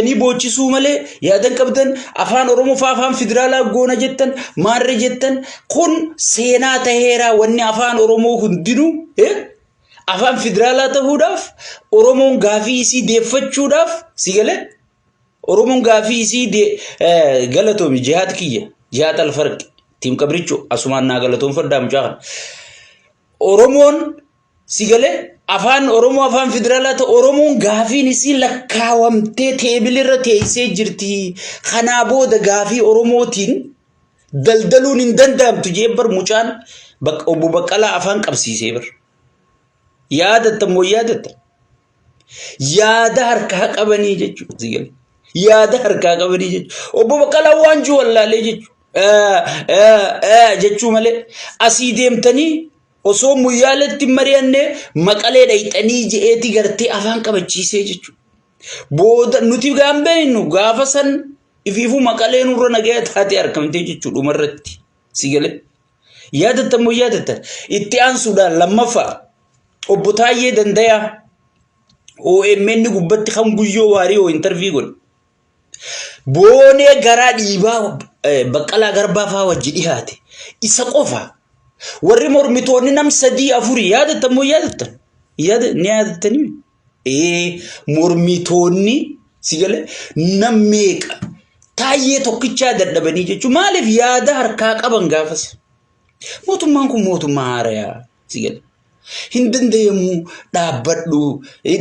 Ni boochisuu malee yaadan qabdan afaan Oromoo faa afaan federaalaa goona jettan maarree jettan kun seenaa taheeraa wanni afaan Oromoo hundinuu afaan federaalaa tahuudhaaf Oromoon gaafii isii deeffachuudhaaf si galee Oromoon gaafii isii galatoomi jihaad kiyya jihaad alfarqi tiim qabricho asumaan naa galatoonfadhaa mucaa kana Oromoon Si galee afaan Oromoo afaan federaalaa ta'u Oromoon gaafiin isii lakkaawamtee teebilirra teessee jirti. Kanaa booda gaafii Oromootiin daldaluun hin danda'amtu jee bar mucaan obbo Baqqalaa afaan qabsiisee bar. Yaadatta moo yaadatta? Yaada harkaa qabanii jechuudha. Si galee yaada harkaa qabanii jechuudha. Obbo Baqqalaa waan jiru wallaalee jechuudha. Jechuu malee asii deemtanii Osoo muyyaaletti hin mari'anne maqalee dhayxanii je'eeti gartee afaan qabachiisee jechuudha. Booda nuti gaan beeknu gaafa san ifiifuu maqalee nurra nagaya taatee argamtee jechuudha dhumarratti. Si galee. Yaadattan moo yaadattan? Itti aansuudhaan lammaffaa obbo Taayyee Dandayaa OMN gubbatti kan guyyoo waarii oo intarvii godhe. Boonee garaa dhiibaa Baqqalaa Garbaa fa'aa wajji dhihaate. Isa qofa. Warri mormitoonni nam sadii afurii yaadattan moo yaadattan? Yaada ni yaadattanii? Ee mormitoonni si galee nam meeqa taayyee tokkichaa dadhabanii jechuun maaliif yaada harkaa qaban gaafas? Mootummaan kun mootummaa haarayaa si galee. Hin danda'amu dhaabbadhu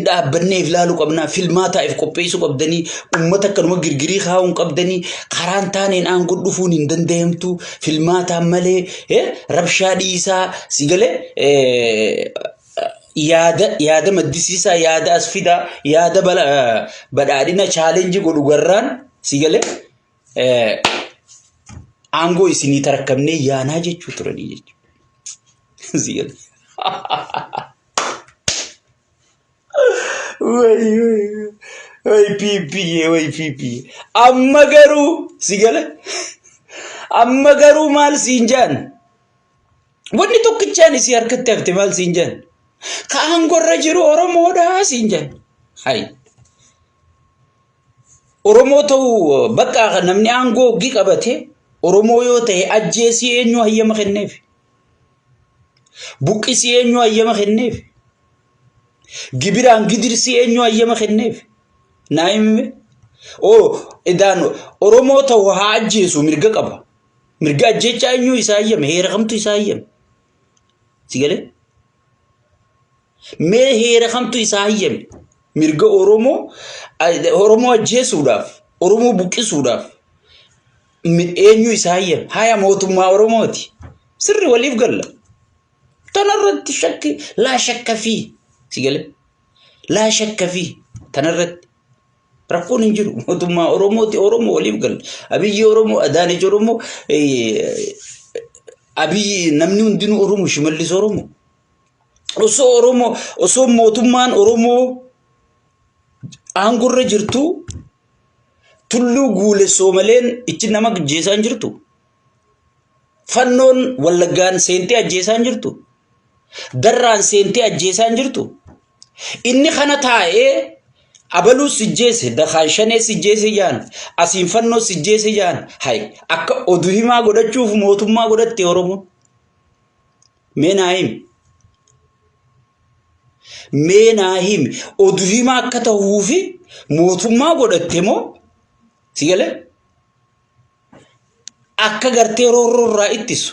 dhaabbannee if ilaaluu qabnaa filmaataaf qopheessuu qabdanii uummata akkanuma girgirii kaa'uu hin qabdanii karaan taaneen aangoo dhufuun hin danda'amtu filmaataan malee rabshaa dhiisaa si galee yaada yaada maddisiisaa yaada as fidaa yaada badhaadhina chaalenjii godhu garraan si galee aangoo isinii tarakkabnee yaanaa jechuu turanii jechuudha. Si galee. Way way way PPA way PPA. Amma garuu si gale. Amma garuu maal siin jaan? Wanni tokkichaan isii harkatti hafte maal siin jaan? Ka aangorra jiru Oromoodha siin jaan. Hay. Oromoo ta'uu bakka namni aangoo hoggii qabate Oromoo yoo ta'e ajjeesii eenyu hayyama kenneef? Buqqisii eenyu hayyama kenneef? Gibiraan gidirsii eenyu hayyama kenneef? Naa himi. Oo idaan Oromoo ta'u haa ajjeesu mirga qaba. Mirga ajjeechaa eenyu isaa hayyame? Heera kamtu isaa hayyame? Si galee? Mee heera kamtu isaa hayyame? Mirga Oromoo Oromoo ajjeesuudhaaf, Oromoo buqqisuudhaaf eenyu isaa hayyame? Haya mootummaa Oromooti. Sirri waliif galla. Tanarratti shakki laa shakka fi si galee? Laa shakka fi tanarratti rakkoon hin jiru. Mootummaa Oromooti Oromoo waliif galla. Abiyyi Oromoo, Adaanech Oromoo, Abiyyi namni hundinuu Oromoo, Shimallis Oromoo. Osoo Oromoo osoo mootummaan Oromoo aangorra jirtu tulluu guulessoo maleen ichi nama ajjeesaa hin jirtu. Fannoon Wallaggaan seentee ajjeesaa hin jirtu. Darraan seentee ajjeesaa hin jirtu. Inni kana taa'ee abaluu sijjeese dakaan shanee sijjeese jaan asiin fannoo sijjeese jaan hay akka oduu himaa godhachuuf mootummaa godhatte Oromoon. Mee naa himi. Mee naa himi. Odu himaa akka ta'uufi mootummaa godhatte moo si galee? Akka gartee roorroo irraa ittisu.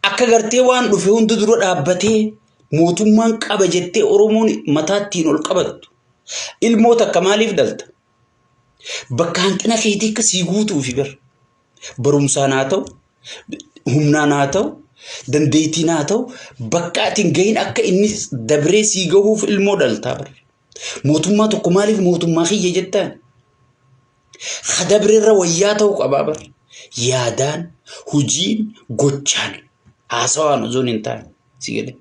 Akka gartee waan dhufe hunda dura dhaabbatee mootummaan qaba jettee Oromoon mataa ittiin ol qabattu. Ilmoo takka maaliif dhalta? Bakka hanqina keetii akka sii guutuufi bar. Barumsaan haa ta'u, humnaan haa ta'u, dandeettiin haa ta'u, bakka ati hin gahin akka inni dabree sii gahuuf ilmoo dhaltaa bar. Mootummaa tokko maaliif mootummaa kiyya jettaan? Ka dabreerra wayyaa ta'uu qabaa bar. Yaadaan, hojiin, gochaan, haasawaan osoo hin taane si galee.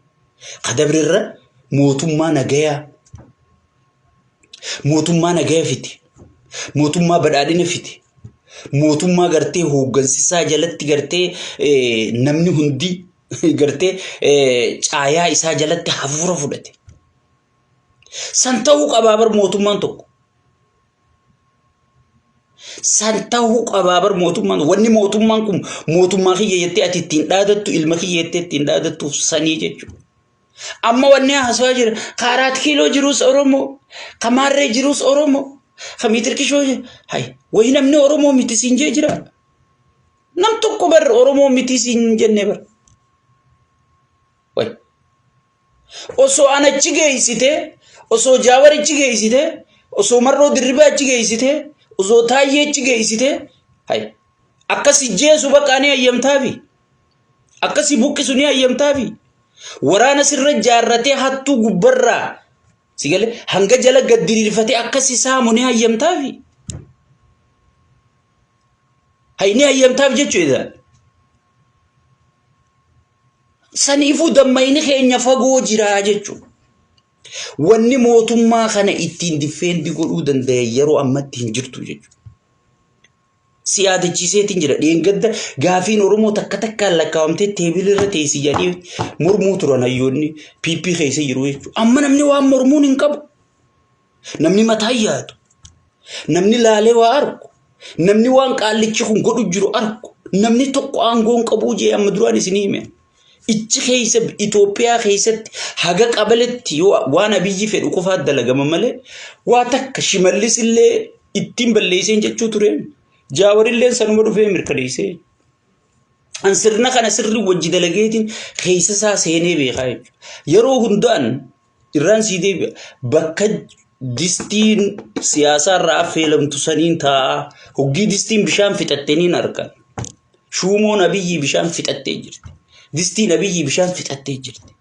Ka dabreerra mootummaa nagayaa, mootummaa nagaya fide, mootummaa badhaadhina fide, mootummaa gartee hooggansisaa jalatti gartee namni hundi gartee caayaa isaa jalatti hafuura fudhate. San ta'uu qabaa bar mootummaan tokko. San tahuu qabaa bar mootummaan wanni mootummaan kun mootummaa kiyya jettee ati ittiin dhaadattu ilma kiyya jettee ittiin dhaadattuuf sanii jechuudha. Amma wanni haasawaa jira ka Araat Kiiloo jirus Oromoo ka Maarree jirus Oromoo ka Miitirkishoo hay wayi namni Oromoo miti siin jee jira. Nam tokko bar Oromoo miti siin jenne bar. Wayi. Osoo an achi geessite, osoo Jaawar achi geessite, osoo Marroo Dirribaa achi geessite, osoo Taayyee achi geessite, hay akkasi jeesu bakka ni hayyamtaafi. Akkasi buqqisu ni hayyamtaafi. Waraana sirra jaarratee hattuu gubbarraa si galee hanga jala gad diriirfatee akkasi saamu ni hayyamtaafi. Hay ni hayyamtaaf jechuudha. Saniifuu dammayni keenya fagoo jiraa jechuudha. Wanni mootummaa kana ittiin diffeendi godhuu danda'e yeroo ammatti hin jirtu jechuudha. Si yaadachiiseetiin jira. Dheengadda gaafiin Oromoo takka takkaan lakkaawamtee teebilii irra teessi jedhanii mormuu turan hayyoonni PP keessa jiru jechuudha. Amma namni waan mormuun hin qabu. Namni mataa hin yaadu. Namni laalee waa argu. Namni waan qaallichi kun godhu jiru argu. Namni tokko aangoo hin qabuu jee amma duraan isinii hime. Ichi keessa Itoophiyaa keessatti haga qabaletti yoo waan Abiyyi fedhu qofaa dalagama malee waa takka Shimallis illee ittiin balleesseen jechuu ture. Jaawar illee sanuma dhufee mirkaneessee. An sirna kana sirri wajji dalageetiin keessa isaa seenee beekaa jechuudha. Yeroo hundaan Irraan sii deebi'a. Bakka distiin siyaasaa irraa affeelamtu saniin taa'aa. Hoggii distiin bishaan fixatte niin arga. Shuumoon Abiyyi bishaan fixattee jirti. Distiin Abiyyi bishaan fixattee jirti.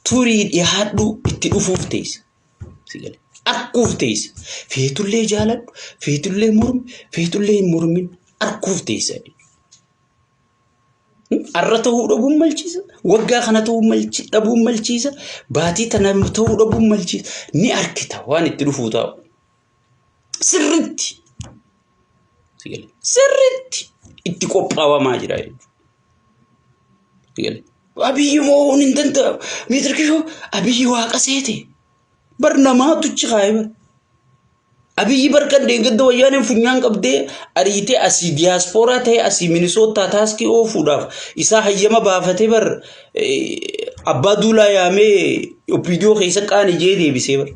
Turii dhiyaadhu itti dhufuuf teessa. Si gale. Arkuuf teessa. Feetullee jaaladhu, feetullee mormi, feetullee hin mormin arkuuf teessa. Arra ta'uu dhabuun malchiisa. Waggaa kana ta'uu dhabuun malchiisa. Baatii tana ta'uu dhabuun malchiisa. Ni arkita waan itti dhufuu taa'u. Sirritti. Sirritti itti qophaawamaa jira jechuudha. Abiyyi moo'uun hin danda'amu. Miitirkishoo Abiyyi waaqa seete. Bar namaatu achi kaa'e bar. Abiyyi bar kan deeggadda wayyaaneen funyaan qabdee ariitee asii diyaaspooraa ta'e asii Minisootaa taaskii oofuudhaaf isaa hayyama baafatee bar abbaa duulaa yaamee opiidiyoo keessa qaani jee deebisee bar.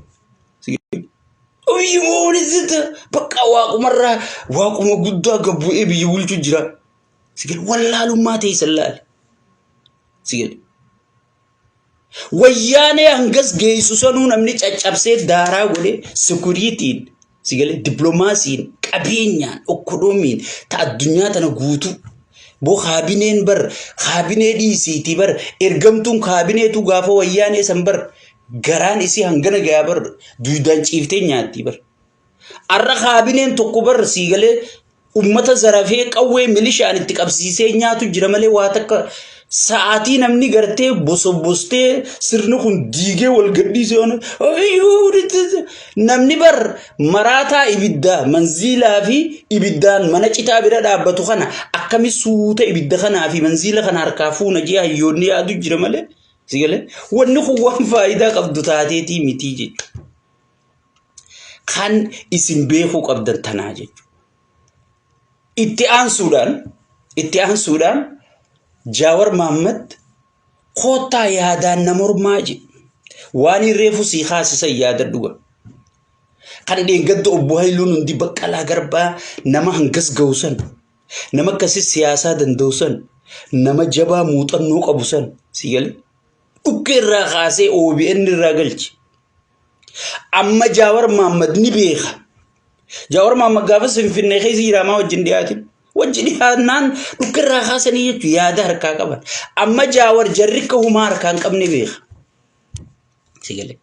Abiyyi moo walitti bakka waaqumarraa waaquma guddaa gabbu'ee biyya bulchu jira. Sigil wallaalummaa ta'e san laale. Sigil. Wayyaanee hangas geessu sanuu namni caccabsee daaraa godhe sekuriitiin sigalee dippiloomaasiin qabeenyaan okkodoomiin ta addunyaa tana guutuu. Boo kaabineen bar kaabinee dhiisiitii bar ergamtuun kaabineetu gaafa wayyaanee san bar garaan isii hangana gayaa bar duydaan ciiftee nyaattii bar. Arra kaabineen tokko bar siigalee ummata zarafee qawwee milishaan itti qabsiisee nyaatu jira malee waa takka sa'aatii namni gartee bosobostee sirni kun diigee wal gadhiisee waan namni bar maraataa ibiddaa manziilaa fi ibiddaan mana citaa bira dhaabbatu kana akkami suuta ibidda kanaa fi manziila kana harkaa fuuna jee hayyoonni yaadu jira malee sigalee wanni kun waan faayidaa qabdu taateetii mitii jechuudha. Kan isin beekuu qabdan tanaa jechuudha. Itti aansuudhaan itti aansuudhaan Jaawar Mahaammad koottaa yaadaan na mormaa jedhe. Waan hin reefu sii kaasisan yaadadhu gaa. Kan dheengadda obbo Hayiluun hundi Baqqalaa Garbaa nama hangas ga'u san nama akkasii siyaasaa danda'u san nama jabaa muuxannoo qabu san si galee dhukkee irraa kaasee OBN irraa galche. Amma Jaawar Mahaammad ni beeka. Jaawar Mahaammad gaafa Finfinnee keessa jiraamaa wajjin dhiyaatin. Wajji dhiyaannaan dhukka irraa kaasanii jechuun yaada harkaa qaban. Amma Jaawar jarri akka humaa harkaa hin qabne beeka. Sigalee.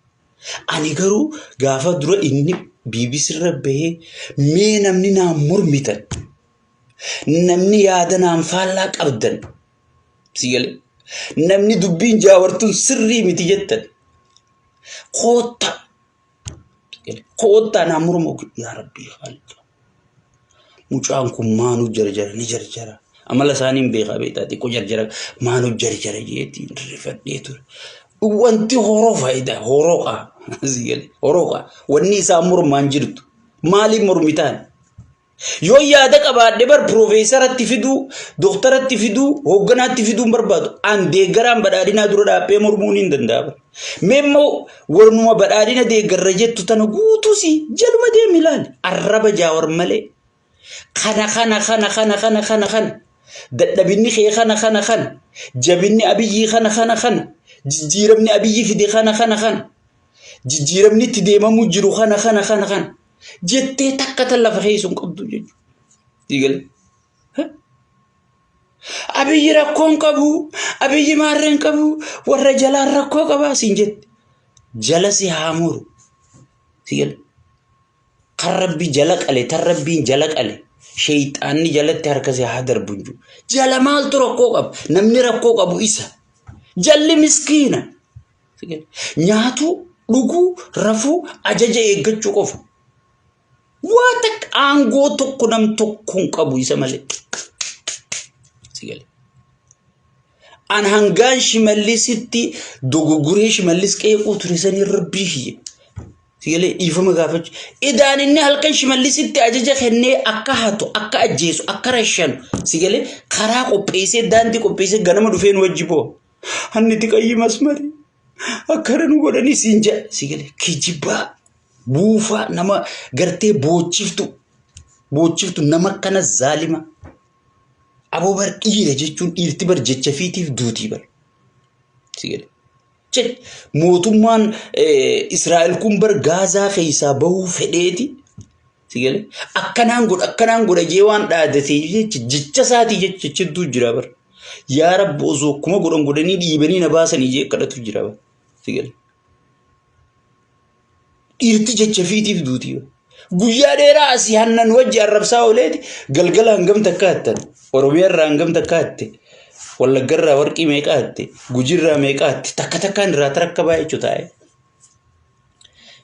Ani garuu gaafa dura inni BBC irra bahee mee namni naan mormitan namni yaada naan faallaa qabdan sigalee namni dubbiin jaawartuun sirrii miti jettan Koottaa. Koottaa naa morma yaa rabbii haaliqa. Mucaan kun maanuu jarjara ni jarjara. Amala isaanii hin beekaa beektaa xiqqoo jarjara maanuu jarjara jeetiin rifadhee ture. Wanti horoo faayidaa horooqa. Horooqa. Wanni isaan mormaan jirtu. Maaliif mormitaan? Yoo yaada qabaadhe bar piroofeesaratti fiduu, dooktaratti fiduu, hoogganaatti fiduu hin barbaadu. An deeggaraan badhaadhinaa dura dhaabbee mormuun hin danda'a. bar. Mee immoo warnuma badhaadhina deeggarra jettu tana guutuusi jaluma deemi ilaali. Arraba jaawar malee. Kana kana kana kana kana kana kana. Dadhabinni kee kana kana kana. Jabinni abiyyii kana kana kana. Jijjiiramni abiyyi fide kana kana kana. Jijjiiramni itti deemamuu jiru kana kana kana kana. Jettee takka tan lafa keessa hin qabdu jechuudha. Diigale. Abiyyi rakkoo hin qabu, abiyyi maarree hin qabu, warra jalaan rakkoo qabaa siin jette. Jala si haa muru. Diigale. Kan rabbi jala qale, tan rabbiin jala qale. Sheeyxaanni jalatti harka si haa darbu hin jiru. Jala maaltu rakkoo qaba? Namni rakkoo qabu isa. Jalli miskiina. Nyaatuu, dhuguu, rafuu, ajaja eeggachuu qofa. Waa takka aangoo tokko nam tokko hin qabu isa malee. Sigale. An hangaan shimallisitti dogoggoree shimallis qeequu ture sanii rabbii kiyya. Sigalee dhiifama gaafachuu. Idaan inni halkan shimallisitti ajaja kennee akka hatu, akka ajjeesu, akka rashanu. Sigalee karaa qopheessee daandii qopheessee ganama dhufee nu wajji boo'a. Hanni qayyi masmari akkana nu godhanii siin jedha. Sigalee kijibaa buufaa nama gartee boochiftu boochiftu nama akkana zaalima. Aboo bar dhiira jechuun dhiirti bar jecha fiitiif duutii bar. Sigalee. Jedhe mootummaan Israa'el kun bar Gaazaa keessaa bahuu fedheeti. Sigalee akkanaan godha akkanaan godha jee waan dhaadatee jecha jecha isaatii jecha hedduu jira bar. Yaa Rabbi osoo akkuma godhan godhanii dhiibanii na baasanii jee kadhatu jira bar. Sigalee. Dhiirti jecha fiitiif duutii. Guyyaa dheeraa asii hannan wajji arrabsaa ooleeti galgala hangam takka hattan. Oromiyaa irraa hangam takka hatte. Wallagga irraa warqii meeqa hatte. Gujii irraa meeqa hatte. Takka takkaan irraa tarakkabaa jechuu taa'e.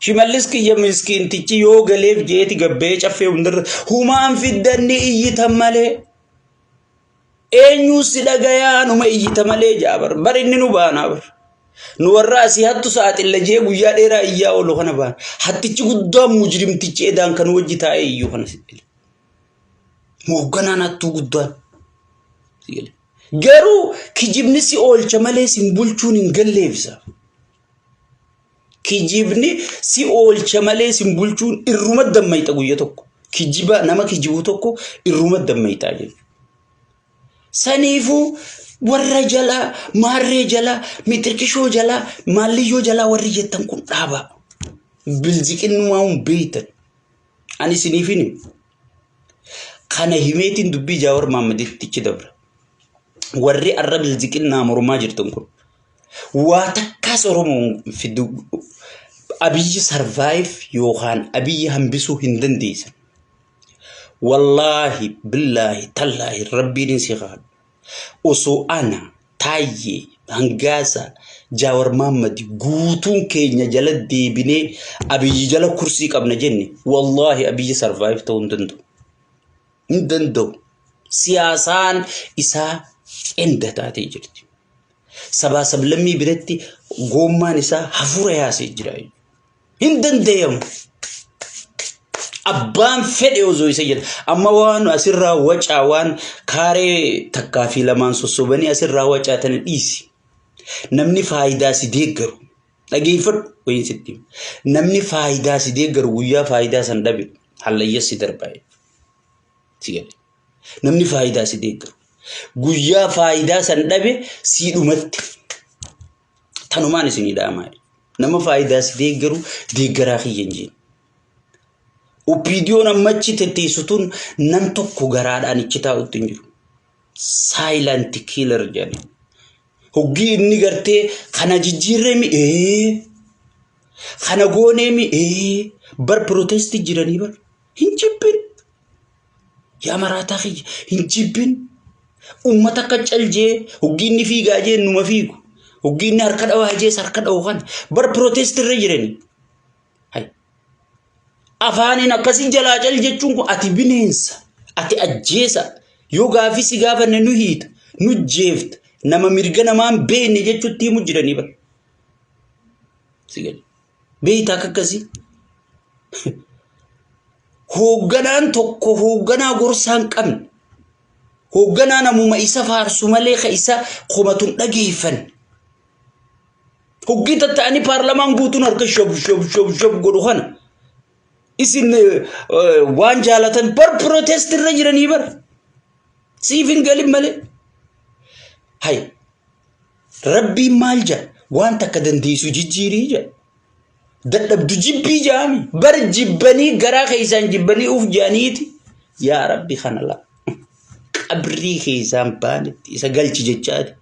Shimallis kiyya miskiintichi yoo galeef jeeti gabbee caffee hundarra humaan fiddanni iyyitan malee. Eenyuu si dhagayaa numa iyyita malee jaa bar. Bar inni nu baanaa bar. Nu warra asii hattu saaxilla jee guyyaa dheeraa iyyaa oolu kana baana. Hattichi guddaan mujrimtichi edaan kan wajji taa'ee iyyuu kana sitti. Hoogganaan hattuu guddaan. Garuu kijibni si oolcha malee sin bulchuun hin galleefsa. Kijibni si oolcha malee sin bulchuun irruma dammayxa guyya tokko. Kijiba nama kijibu tokko irruma dammayxaa jechuudha. Saniifuu warra jalaa, maarree jalaa, mixirqishoo jalaa, maalliyyoo jalaa warri jettan kun dhaabaa. Bilziqinnumaa hin beektan. Ani isiniif hin himu. Kana himeetiin dubbii Jaawar Mahaammaditti dabra. Warri arra bilziqinnaa mormaa jirtan kun. Waa takkaas Oromoon fiduu Abiyyi sarvaayiv yookaan Abiyyi hambisuu hin dandeessan. Wallaahi billaahi tallaahi rabbiin hin si kaadhu. Osoo ana Taayyee Hangaasa Jaawar Maammadi guutuun keenya jala deebinee Abiyyi jala kursii qabna jenne wallaahi Abiyyi sarvaayiv ta'uu hin danda'u. Hin danda'u. Siyaasaan isaa enda taatee jirti. Sabaa sablammii biratti goommaan isaa hafuura yaasee jira. Hin dandayamu. Abbaan fedhe osoo isa jedha. Amma waan asirraa wacaa waan kaaree takkaa fi lamaan sossobanii asirraa wacaa tana dhiisi. Namni faayidaa si deeggaru. Dhageeffadhu wayiin sitti. hima. Namni faayidaa si deeggaru guyyaa faayidaa san dhabe hallayya si darbaa. Si gale. Namni faayidaa si deeggaru. Guyyaa faayidaa san dhabe sii dhumatti. Tanumaan isinii dhaamaa. Nama faayidaa si deeggaru deeggaraa kiyya hin jeen. OPDOn ammachi tetteessu tun nam tokko garaadhaan ichi taa'utti hin jiru. Silent killer jedhani. Hoggii inni gartee kana jijjiirree mi ee kana goonee mi ee bar protesti jiranii bar hin jibbin. Yaa maraataa kiyya hin jibbin. Uummata akka caljee hoggii inni fiigaa jee numa fiigu. Hoggii inni harka dhawaa jees harka dhawu kana bar protesti irra jirani. Hay. Afaaniin akkasii jalaa cal jechuun kun ati bineensa, ati ajjeesa. Yoo gaafii si gaafanne nu hiita, nu jeefta, nama mirga namaan beekne jechuutti himu jiranii bar. Si gadi. Beektaa akka akkasii. Hoogganaan tokko hoogganaa gorsaa hin qabne, hoogganaa namuma isa faarsu malee ka isa komatu hin dhageeffanne. Hoggii tatta'anii paarlamaan guutuun harka shob shob shob shob godhu kana. Isin waan jaalatan bar protest irra jiranii bar. Siif hin galin malee. Hay rabbiin maal jedha waan takka dandeessu jijjiirii jedha. Dadhabdu jibbii jedhami bar jibbanii garaa keessaan jibbanii uf jedhaniiti yaa rabbi kana laa qabrii keessaan baanetti isa galchi jechaati.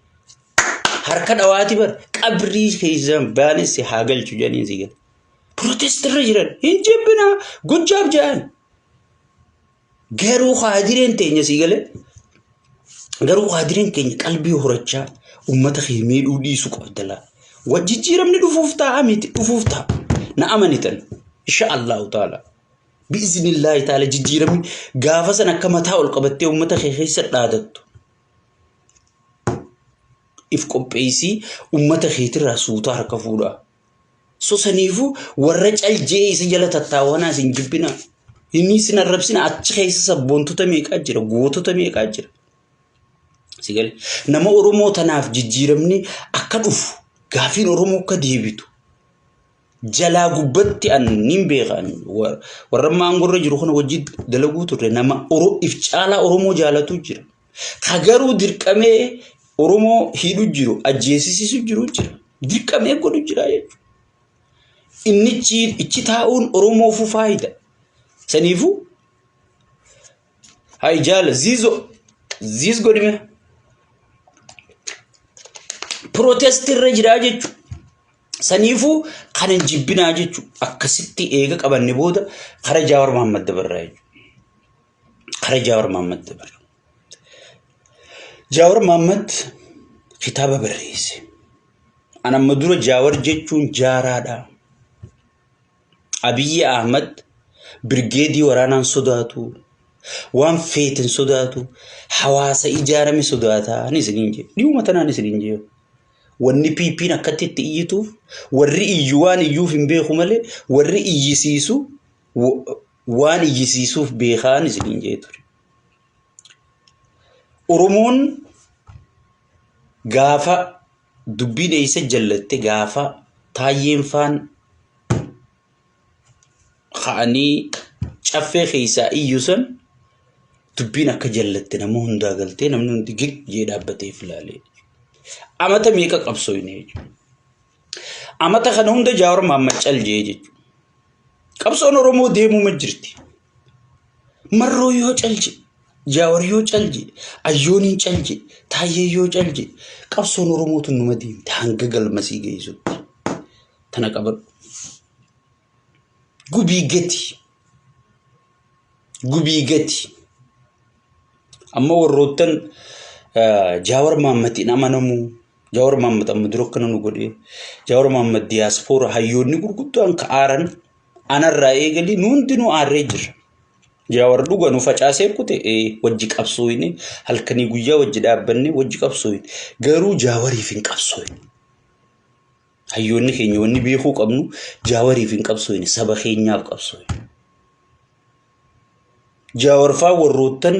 Harka dhawaati bar qabrii keessaan baanessi haa galchu jedhanii si gala. Protest irra jiran hin jibbinaa gujjaaf jedhan. Garuu kaadireen teenya sii galee garuu kaadireen keenya qalbii horachaa uummata kee miidhuu dhiisuu qabda laa. Wa jijjiiramni dhufuuf ta'a miti dhufuuf ta'a. Na amanitan insha Allahu ta'ala. Bi'iznillaahi ta'ala jijjiiramni gaafa san akka mataa ol qabattee uummata kee keessa dhaadattu. If qopheessii uummata keetirraa suutaa harka fuudhaa. So saniifuu warra cal je'ee isa jala tattaawwanaa isin jibbinaa. Inni isin arrabsina achi keessa sabboontota meeqaa jira gootota meeqaa jira. Si galee nama Oromoo tanaaf jijjiiramni akka dhufu gaafiin Oromoo akka deebitu jalaa gubbatti an nin beeka warra amma aangorra jiru kana wajjin dalaguu turre nama if caalaa Oromoo jaalatu jira. Ka garuu dirqamee Oromoo hidhu jiru ajjeesisiisu jiru jira. Dirqamee godhu jira jechuudha. Inni ichi taa'uun Oromoofu faayida. Saniifuu hay jaala ziizo ziiz godhime protest irra jira jechuudha. Saniifuu kana hin jibbinaa jechuudha. Akkasitti eega qabanne booda kara Jaawar Mahammad dabarraa jechuudha. Kara Jaawar Mahammad dabarra. Jaawar Mahammad kitaaba barreesse. An amma dura Jaawar jechuun jaaraadha. Abiyyi Ahmad birgeedii waraanaan sodaatu, waan feeten sodaatu, hawaasa ijaarame sodaataa ani isiniin jedhe. Dhiyuma tanaan isiniin jedhe. Wanni PP'n akkatti itti iyyituuf warri iyyu waan iyyuuf hin beeku malee warri iyyisiisu waan iyyisiisuuf beekaan isiniin jedhe ture. Oromoon gaafa dubbiin eessa jallatte gaafa taayyeen faan ka'anii caffee keessaa iyyu san dubbiin akka jallatte nama hundaa galtee namni hundi gig jee dhaabbatee filaalee. Amata meeqa qabsooyne jechuudha. Amata kana hunda Jaawar Mahammad cal jee jechuudha. Qabsoon Oromoo deemuma jirti. Marroo yoo cal jedhe, Jaawar yoo cal jedhe, Ayyooniin cal jedhe, Taayyee yoo cal jedhe, qabsoon Oromoo tun numa deemti hanga galmasii geessutti. Tana qabadhu. Gubii gati. Gubii gati. Amma warroottan Jaawar Maammatiin amanamuu Jaawar Mahammad amma dura akkana nu godhe. Jaawar Mahammad diyaaspoora hayyoonni gurguddaan ka aaran anarraa eegalii nu hundinuu aarree jirra. Jaawar dhuga nu facaasee kute wajji qabsooyne halkanii guyyaa wajji dhaabbanne wajji qabsooyne garuu jaawariif hin qabsooyne. Hayyoonni keenya wanni beekuu qabnu jaawariif hin qabsooyne saba keenyaaf qabsooyne. Jaawar faa warroottan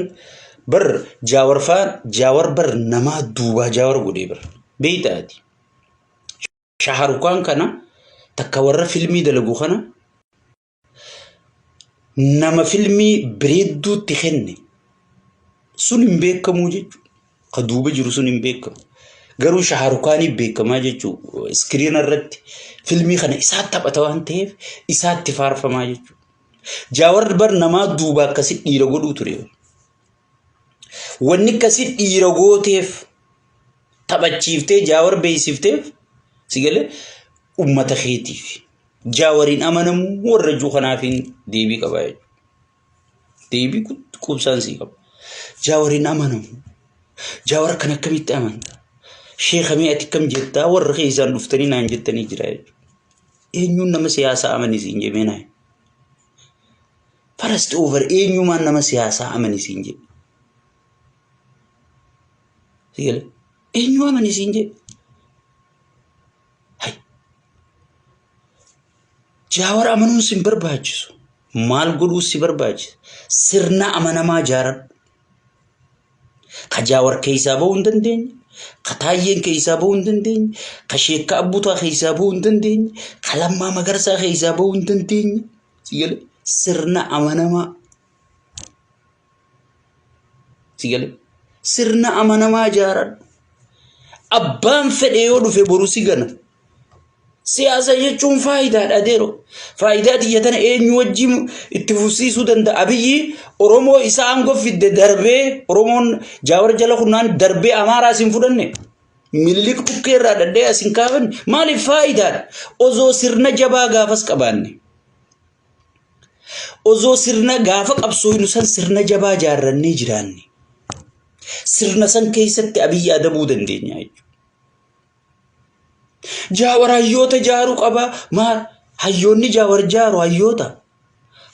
bar jaawar faa jaawar bar namaa duubaa jaawar godhee bar beeyta ati. Shaharukaan kana takka warra filmii dalagu kana nama filmii bireedduutti kenne sun hin beekamuu jechuudha. Ka duuba jiru sun hin beekamu. Garuu Shaarukaanii beekamaa jechuudha. Iskiriina irratti filmii kana isaa taphata waan ta'eef isaatti faarfamaa jechuudha. Jaawar bar namaa duuba akkasi dhiira godhuu ture. Wanni akkasi dhiira gooteef taphachiiftee jaawar beeksifteef si galee ummata keetiif. Jaawariin amanamuu warra juu kanaafiin deebii qabaa jechuudha. Deebii quubsaan sii qaba. Jaawariin amanamu. Jaawar kan akkamitti amanta? Sheeka mee ati akkam jettaa warra keessaan dhuftanii naan jettanii jira jechuudha. Eenyuun nama siyaasaa amani siin jedhee naa. First over eenyumaan nama siyaasaa amani siin jedhe. Sigale eenyu amani siin jedhe. Hay. Jaawar amanuun sin barbaachisu. Maal godhuu si barbaachisa? Sirna amanamaa jaaradhu. Ka Jaawar keessaa bahuu hin dandeenye, ka Taayyeen keessaa bahuu hin dandeenye, ka Sheekka Abbutaa keessaa bahuu hin dandeenye, ka Lammaa Magarsaa keessaa bahuu hin dandeenye. Si galee? Sirna amanamaa. Si galee? Sirna amanamaa jaaradhu. Abbaan fedhe yoo dhufe boru si gana. Siyaasa jechuun faayidaadha adeero. Faayidaa tiyya tana eenyu wajjin itti fufsiisuu danda'a? Abiyyi Oromoo isa aangoo fidde darbee Oromoon Jaawar jala kunnaan darbee Amaaraa isin fudhanne. Minilik dhukkee irraa dhadhee as hin kaafanne. Maaliif faayidaadha? Osoo sirna jabaa gaafas qabaanne. Osoo sirna gaafa qabsooynu san sirna jabaa jaarrannee jiraanne. Sirna san keessatti Abiyyi adabuu dandeenya jechuudha. Jaawar hayyoota jaaru qaba. Maal hayyoonni jaawar jaaru hayyoota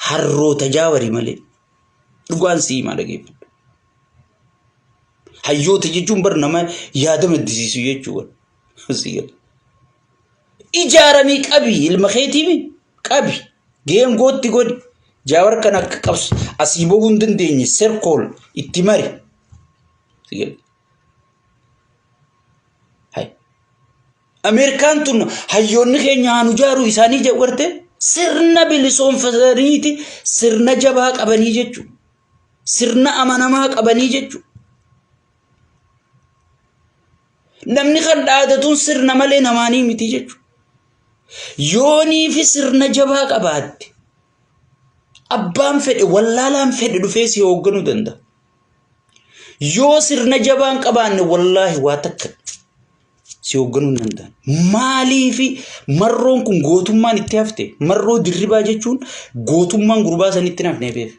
harroota jaawari malee. Dhugaan sii himaa dhageeffadhu. Hayyoota jechuun bar nama yaada maddisiisu jechuudha. Sii gala. Ijaaramii qabi ilma keetiimi qabi geengootti godhi. Jaawar kan akka qabsu asii bahuu hin dandeenye serkool itti mari. Sii gala. Hay. Ameerikaan tun hayyoonni keenya haa nu jaaru isaanii jedhu garte sirna bilisoomfataniiti sirna jabaa qabanii jechuudha. Sirna amanamaa qabanii jechuudha. Namni kan dhaadatuun sirna malee namaanii miti jechuudha. Yoonii fi sirna jabaa qabaatte abbaan fedhe wallaalaan fedhe dhufee si hoogganuu danda'a. Yoo sirna jabaa hin qabaanne wallaahi waa takka si hoogganuu hin danda'an. Maaliifi marroon kun gootummaan itti hafte? Marroo dirribaa jechuun gootummaan gurbaa sanitti hin hafne beeka.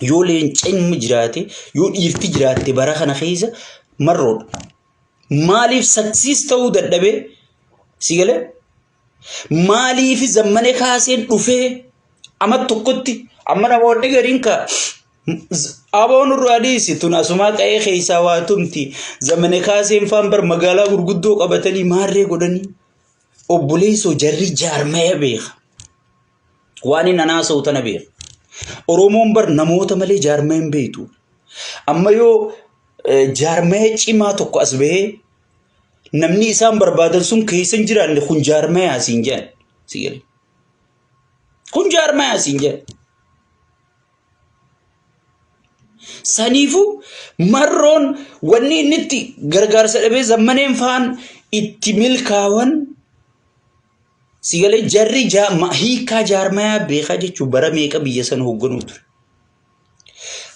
Yoo leenceen jiraate, yoo dhiirti jiraatte bara kana keessa marroodha. Maaliif saksiis ta'uu dadhabee si galee? Maaliif zammane kaaseen dhufee amma tokkotti amma namoonni gariin ka aboo nurraa dhiisi tun asumaa qa'ee keessaa waa tumti zamane kaaseen faan bar magaalaa gurguddoo qabatanii maarree godhanii obboleessoo jarri jaarmaya beeka. Waan inni haasa'u tana beeka. Oromoon bar namoota malee jaarmaya hin beektu. Amma yoo jaarmaya cimaa tokko as bahee namni isaan barbaadan sun keessa hin jiraanne kun jaarmayaa siin jedhan. Si gale. Kun jaarmayaa siin jedhan. Saniifuu marroon wanni inni itti gargaarsa dhabee zammaneen faan itti milkaawan si galee jarri hiikaa jaarmayaa beekaa jechuun bara meeqa biyya sana hoogganuu ture.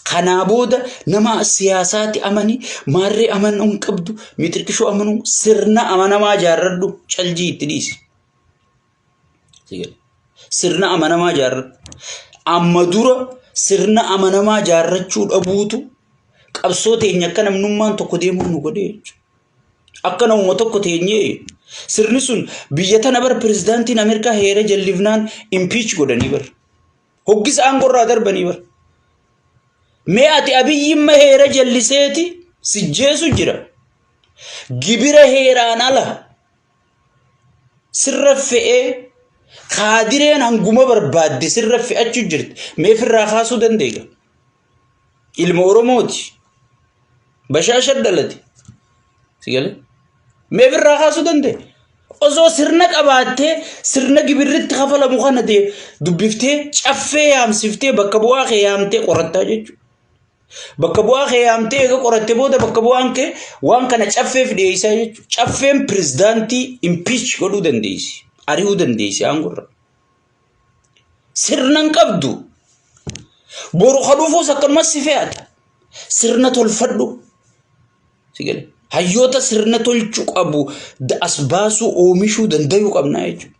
Kanaa booda nama siyaasaatti amani maarree amanuu hin qabdu mixirqishoo amanuu sirna amanamaa ijaarradhu caljii itti dhiisi. Sirna amanamaa ijaarradhu. Amma dura sirna amanamaa ijaarrachuu dhabuutu qabsoo teenya akka namnummaan tokko deemuu nu godhee jechuudha. Akka namuma tokko teenyee sirni sun biyya tana bara pirezidaantiin Ameerikaa heera jallifnaan impiich godhanii bara. Hoggisa aangorraa darbanii bara. Mee ati abiyyimma heera jalliseeti sijjeesu jira. Gibira heeraan ala sirra fe'ee kaadireen hanguma barbaadde sirra fe'achuu jirti. Mee firraa kaasuu dandeega. Ilma Oromooti. Bashaasha dhalate. Si galee? Mee firraa kaasuu danda'e? Osoo sirna qabaattee sirna gibirritti kafalamu kana ta'e dubbiftee caffee yaamsiftee bakka bu'aa kee yaamtee qorattaa jechuudha. Bakka bu'aa kee yaamtee eega qoratte booda bakka bu'aan kee waan kana caffeef dhiyeessaa jechuudha. Caffeen pirezidaantii impiich godhuu dandeessi. Ari'uu dandeessi aangorra. Sirna hin qabdu. Boru ka dhufuus akkanumas si fe'ata. Sirna tolfadhu. Si gale. Hayyoota sirna tolchuu qabu as baasuu oomishuu dandayuu qabna jechuudha.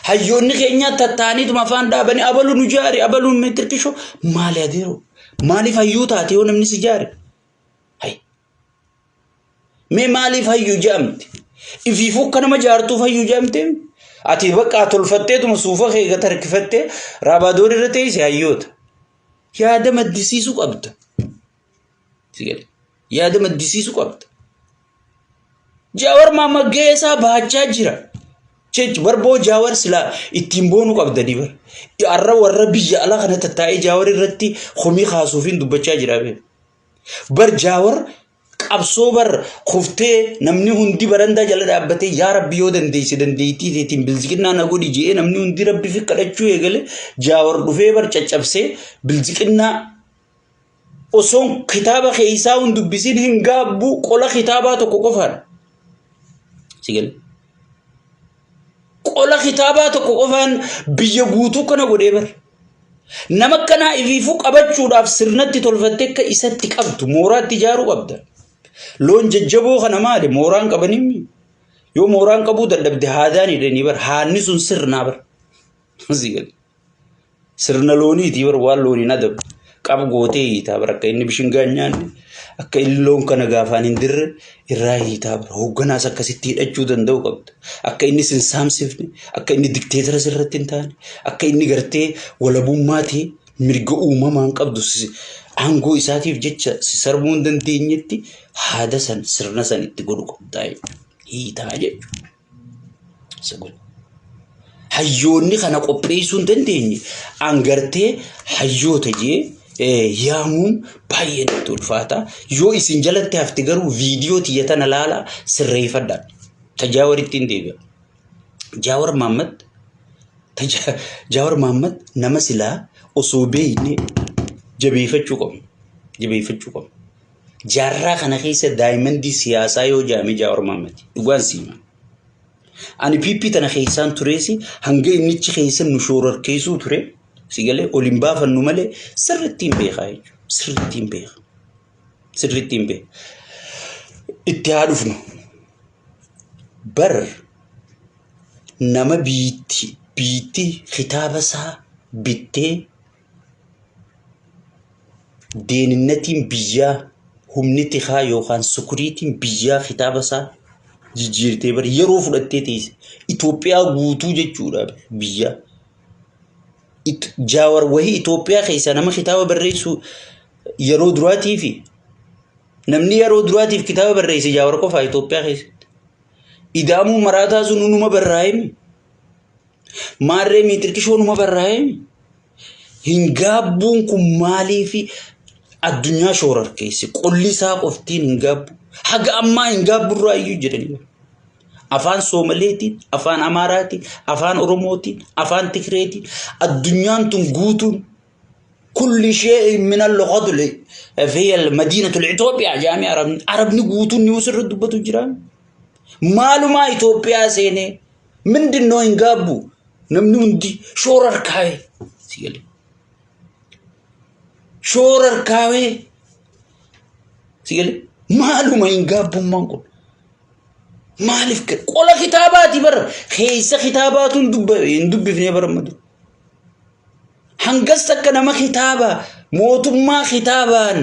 Hayyoonni keenya tattaaniituma afaan dhaabanii abalu nu jaari abalu nu tirkishoo maali adeeroo maaliif hayyuu taate yoo namni si jaare? Hay. Mee maaliif hayyuu jedhamte? Ifiifuu akka nama jaartuuf hayyuu jedhamte? Ati bakka tolfatteetuma suufa kee gad harkifattee raabaadoon irra teesse hayyoota. Yaada maddisiisuu qabda. Si gale. Yaada maddisiisuu qabda. Jaawar Maamma gahee isaa bahachaa jira. Chech barboo Jaawar silaa ittiin boonuu qabdanii bar. Har'a warra biyya alaa kana tattaa'ee Jaawar irratti komii kaasuufiin dubbachaa jira bee. Bar Jaawar qabsoo bar kuftee namni hundi barandaa jala dhaabbatee yaa rabbi yoo dandeesse dandeettii teetiin bilziqinnaa na godhi je'ee namni hundi rabbi fi kadhachuu eegale Jaawar dhufee bar caccabsee bilziqinnaa osoon kitaaba keessaa hin dubbisin hin gaabbu qola kitaabaa tokko qofaan. Si gale. Qola kitaabaa tokko qofaan biyya guutuu kana godhee bar. Nama akkanaa ifiifuu qabachuudhaaf sirnatti tolfattee akka isatti qabdu mooraatti ijaaruu qabda. Loon jajjaboo kana maali mooraan qabanii yoo mooraan qabuu dadhabde haadaan hidhanii bar haanni sun sirnaa bar. Si gale. Sirna looniitii bar waan looniin adabu. Qab gootee hiitaa bar akka inni bishingaa hin nyaanne akka inni loon kana gaafaan hin dirre irraa hiitaa bar hoogganaas akkasitti hidhachuu danda'u qabda. Akka inni sin saamsifne akka inni dikteetara sirratti hin taane akka inni gartee walabummaa ta'e mirga uumamaan qabdu aangoo isaatiif jecha si sarbuu hin dandeenyetti haada san sirna san itti godhu qabdaa jechuudha. Hiitaa jechuudha. Isa godhe. Hayyoonni kana qopheessuu hin dandeenye an gartee hayyoota jee yaamuun baay'ee natti ulfaata. Yoo isin jalatti hafte garuu viidiyoo tiyya tana laalaa sirreeffadhaa. Ta Jaawaritti hin deebi'a. Jaawar Maammad Jaawar Maammad nama silaa osoo beekne jabeeffachuu qabna. Jabeeffachuu qabna. Jaarraa kana keessa daayimandii siyaasaa yoo jaame Jaawar Maammad. Dhugaan siima. Ani PP tana keessaan tureesi hanga innichi keessa nu shoorarkeessuu ture si galee ol hin baafannu malee sirriitti hin beekaa jechuudha. Sirriitti hin beeka. Sirriitti hin beeka. Itti haa dhufnu. Bar nama biitti biitti kitaaba isaa bittee Deeninnatiin biyyaa humni tikaa yookaan sukuriitiin biyyaa kitaaba isaa jijjiirtee bari yeroo fudhattee teesse Itoophiyaa guutuu jechuudha biyyaa. Jaawar wahii Itoophiyaa keessaa nama kitaaba barreessu yeroo duraatii fi namni yeroo duraatiif kitaaba barreesse Jaawar qofaa Itoophiyaa keessatti. Ida'amuu maraataa sun numa barraa'e. Maarree miixirqishoo numa barraa'e. Hin gaabbuun kun maaliif addunyaa shoorarkeesse? Qolli isaa qoftiin hin gaabbu. Haga ammaa hin gaabburraa iyyuu jedhanii. Afaan Soomaleetiin, afaan Amaaraatiin, afaan Oromootiin, afaan Tigireetiin addunyaan tun guutuun kulli shay'in min al-lughati fi al-madinatu al-Itoophiyaa jaamii Arabni Arabni guutuun ni sirri dubbatu jira. Maalumaa Itoophiyaa seenee Mindinnoo hin gaabbu namni hundi shoora harkaawee si galee. Shoora harkaawee si galee maaluma hin gaabbummaan kun. Maaliif qola kitaabaati bara keessa kitaabaatu hin dubbifnee bara amma dura. Hangas takka nama kitaaba mootummaa kitaabaan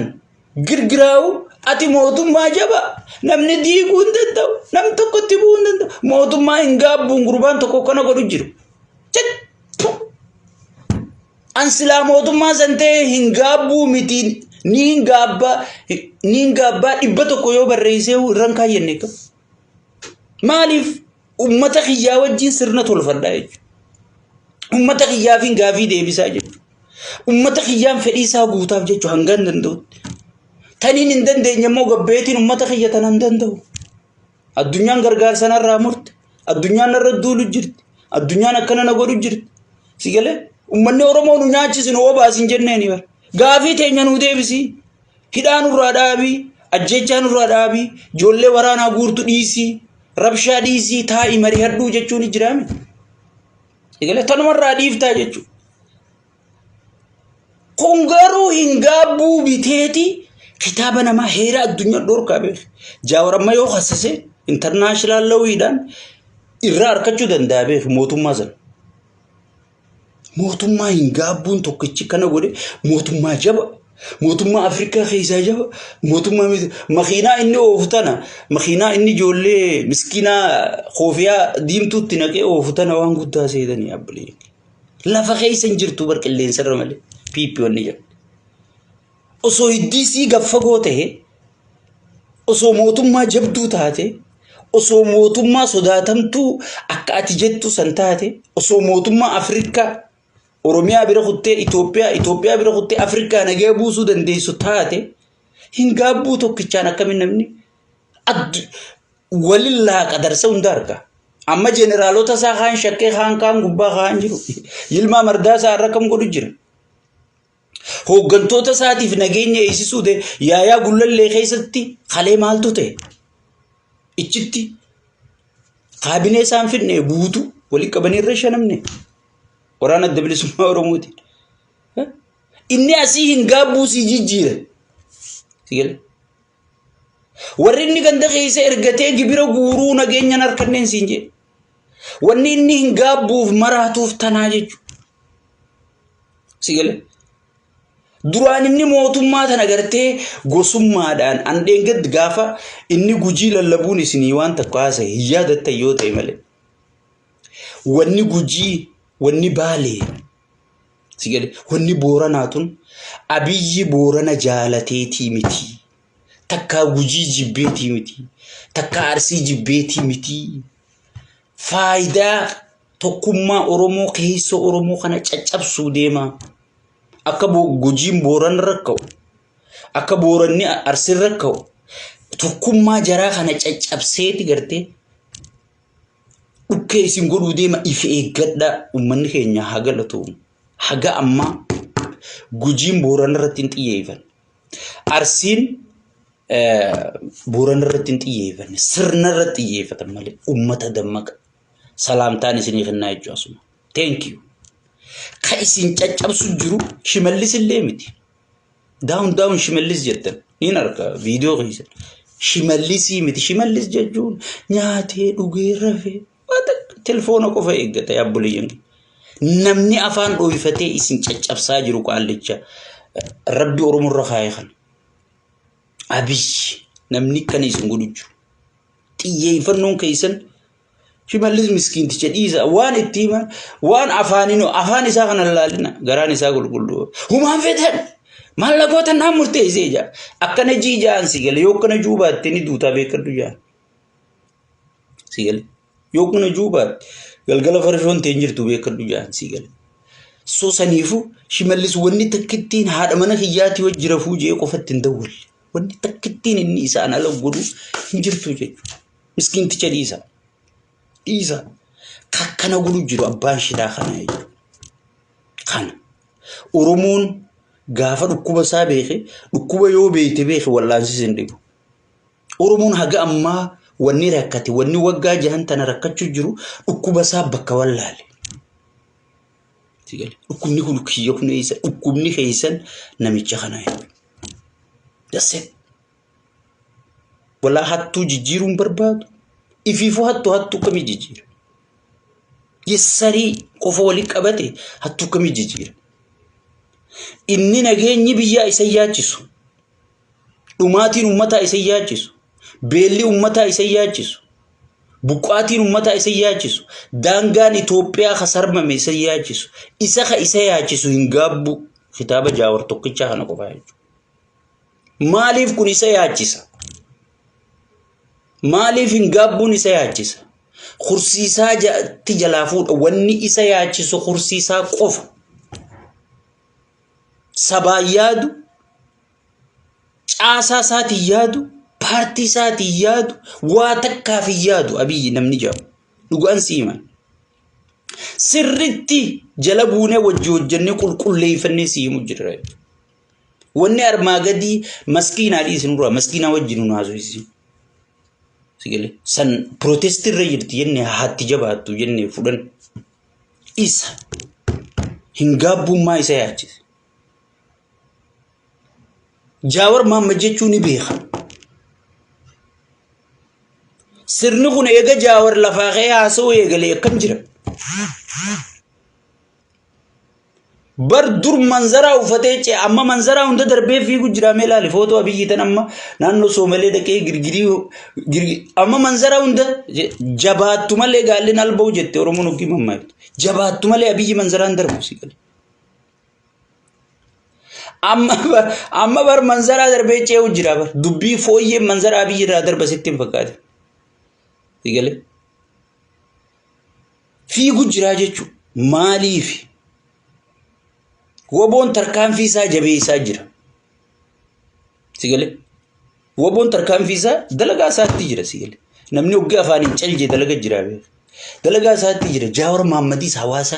girgiraa'u ati mootummaa jaba namni diiguu hin danda'u namni tokko itti bu'uu hin danda'u mootummaa hin gaabbuun gurbaan tokko kana godhu jiru. An silaa mootummaa san ta'e hin gaabbuu miti ni hin gaabbaa ni hin gaabbaa 100 yoo barreessee irra hin kaayyannee qabu. Maaliif ummata kiyyaa wajjin sirna tolfadhaa jechuudha. Ummata kiyyaafin gaafii deebisaa jechuudha. Ummata kiyyaan fedhii isaa guutaaf jechuudha hanga hin danda'utti. Taniin hin dandeenye immoo gabbeetiin ummata kiyya tana hin danda'u. Addunyaan gargaarsa narraa murte. Addunyaan narra duulu jirti. Addunyaan akkana na godhu jirti. Si galee ummanni Oromoo nu nyaachisi nu obaasi hin jenneeni bara. Gaafii teenya nu deebisi. Hidhaa nurraa dhaabii. Ajjeechaa nurraa dhaabii. Ijoollee waraanaa guurtu dhiisii. Rabshaa dhiisii taa'i marihadhuu jechuun jiraame. Egalee tanumarraa dhiiftaa jechuudha. Kun garuu hin gaabbuu biteeti kitaaba namaa heera addunyaa dhorkaa beeku. Jaawar amma yoo hassase intarnaashinaal lawiidhaan irraa argachuu danda'a beeku mootummaa sana. Mootummaa hin gaabbuun tokkichi kana godhe mootummaa jaba. Mootummaa Afrikaa keessaa jaba. Mootummaa makiinaa inni oofu tana makiinaa inni ijoollee miskiinaa koofiyaa diimtuutti naqee oofu tana waan guddaa seetanii abbilee. Lafa keessa hin jirtu bar qilleensarra malee piippi wanni jedhu. Osoo hiddii sii gad fagoo ta'e osoo mootummaa jabduu taate Osoo mootummaa sodaatamtuu akka ati jettu san taate, osoo mootummaa Afrikaa Oromiyaa bira kuttee Itoophiyaa, Itoophiyaa bira kuttee Afrikaa nagaya buusuu dandeessu taate, hin gaabbuu tokkichaan akkamiin namni walin laaqa darsa hunda arga. Amma jeneraalota isaa kaan shakkee kaan kaan gubbaa kaan jiru. Yilmaa Mardaasaa irra kam godhu jira. Hooggantoota isaatiif nageenya eegsisuu ta'e yaayaa gullallee keessatti kalee maaltu ta'e? Ichitti kaabinee isaan fidne guutuu walitti qabanii irra shanamne. Waraana Adda Bilisummaa Oromootiin. Inni asii hin gaabbuu sii jijjiira. Si galee? Warri inni ganda keessa ergatee gibira guuruu nageenyan harkanneen siin jedhe. Wanni inni hin gaabbuuf maraatuuf tanaa jechuudha. Si galee? Duraan inni mootummaa tana gartee gosummaadhaan an dheengadd gaafa inni gujii lallabuun isinii waan tokko haasa'e hin yaadattan yoo ta'e malee. Wanni gujii, wanni baalee, si galee wanni booranaa tun abiyyi boorana jaalateetii miti. Takkaa gujii jibbeetii miti. Takkaa arsii jibbeetii miti. Faayidaa tokkummaa Oromoo keessoo Oromoo kana caccabsuu deema. Akka Gujiin Booran rakka'u, akka Booranni Arsiin rakka'u, tokkummaa jaraa kana caccabseeti gartee dhukkee isin godhuu deema if eeggadhaa uummanni keenya haa galatoomu. Haga ammaa Gujiin Booran irratti hin xiyyeeffanne. Arsiin Booran irratti hin xiyyeeffanne. Sirna irratti xiyyeeffatan malee uummata dammaqa. Salaamtaan isinii kennaa jechuudha asuma. Thank you. Ka isin caccabsu jiru Shimallis illee miti. Down down Shimallis jettan. Niin arga viidiyoo keessan. Shimallisii miti. Shimallis jechuun nyaatee dhugee rafee telefoona qofa eeggata yaabboleeyyan. Namni afaan dhooyfatee isin caccabsaa jiru qaallicha rabbi Oromoo irra kaa'e kana. Abiyyi namni kana isin godhu jiru. Xiyyeeffannoon keessan Shimallis miskiinticha dhiisa waan itti himan waan afaaniin afaan isaa kana laalina garaan isaa qulqulluu humaan fetan maallaqoota naan murteessee jaa akkana jii jaan si gale yoo akkana juu baatte ni duutaa beekadhu jaan si gale yoo akkana juu baatte galgala farshoon teen jirtu beekadhu jaan si gale so saniifu Shimallis wanni takkittiin haadha mana kiyyaatii wajji rafuu jee qofatti hin dawwalle wanni takkittiin inni isaan ala godhu hin jirtu jechuudha. Miskiinticha dhiisa. Dhiisa. Kakkana godhu jiru abbaan shiraa kana jechuudha. Kana. Oromoon gaafa dhukkuba isaa beeke dhukkuba yoo beekte beeke wallaansis hin dhibu. Oromoon haga ammaa wanni rakkate wanni waggaa jahan tana rakkachuu jiru dhukkuba isaa bakka wallaale. Dhukkubni kun kiyya kun eessa dhukkubni keessan namicha kana jechuudha. That's it. Walaa hattuu jijjiiruun barbaadu. Ifiifuu hattuu hattuu kamii jijjiira? Yessarii qofa walitti qabate hattuu kamii jijjiira? Inni nageenyi biyyaa isa yaachisu. Dhumaatiin uummataa isa yaachisu. Beelli uummataa isa yaachisu. Buqqaatiin uummataa isa yaachisu. Daangaan Itoophiyaa ka sarmame isa yaachisu. Isa ka isa yaachisu hin gaabbu. Kitaaba Jaawar tokkichaa kana qofaa jechuudha. Maaliif kun isa yaachisa? Maaliif hin gaabbuun isa yaachisa? Kursiisaa tti jalaa fuudha. Wanni isa yaachisu kursiisaa qofa. Sabaan yaadu, caasaa isaatiin yaadu, paartii isaatiin yaadu, waa takkaaf hin yaadu Abiyyi namni jedhamu. Dhugaan si himan. Sirritti jala buunee wajji hojjennee qulqulleeffannee si himu jirra. Wanni armaa gadii maskiinaa dhiisi nurraa maskiinaa wajjin nu haasofsiisin. Sigalee san pirootestii irra jirti jennee haatti jabaattu jennee fudhan. Isa hin gaabbummaa isa yaachise. Jaawar Mahammad jechuu ni beeka. Sirni kun eega Jaawar lafaa ka'ee haasa'uu eegalee akkam jira? Bar dur manzaraa uffatee ce'e amma manzaraa hunda darbee fiigu jira mee ilaali footoo abiyyi tan amma naannoo soomalee dhaqee girgirii amma manzaraa hunda jabaattu malee gaalli alba'u jette oromoon hoggii mammaaktu jabaattu malee abiyyi manzaraan darbu si gale. Amma bar amma bar manzaraa darbee ce'u jira bar dubbii fooyyeen manzaraa abiyyi irraa darba sitti hin fakkaate. Eegale. Fiigu jiraa jechuudha. Maaliif? Woboon tarkaanfii isaa jabeessaa jira. Sigale. Woboon tarkaanfii isaa dalagaa isaatti jira sigale. Namni hoggee afaaniin calje dalaga jira beeka. Dalagaa isaatti jira. Jaawar Mahaammadiis hawaasa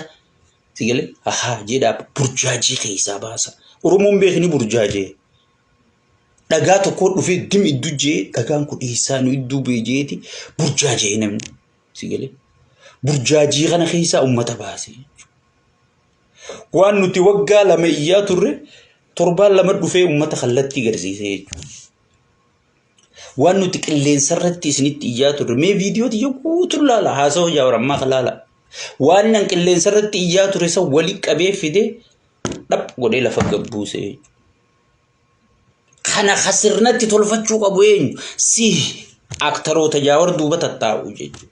sigale ahaa jedhaa burjaajii keessaa baasa. Oromoon beekni burjaajee. Dhagaa tokko dhufee dim idduu jee dhagaan kun eessaa nu idduu bee jeeti burjaajee namni sigale. Burjaajii kana keessaa uummata baase. Waan nuti waggaa 2 iyyaa turre torbaan 2 dhufee uummata kallattii garsiise jechuudha. Waan nuti qilleensa irratti isinitti iyyaa turre mee viidiyoo tiyya guutuu laala haasawa jaawar ammaa kan laala. Waan nan qilleensa irratti iyyaa ture san wali qabee fide dhap godhee lafa gabbuuse jechuudha. Kana ka sirnatti tolfachuu qabu eenyu? Si aktaroota jaawar duuba tattaa'u jechuudha.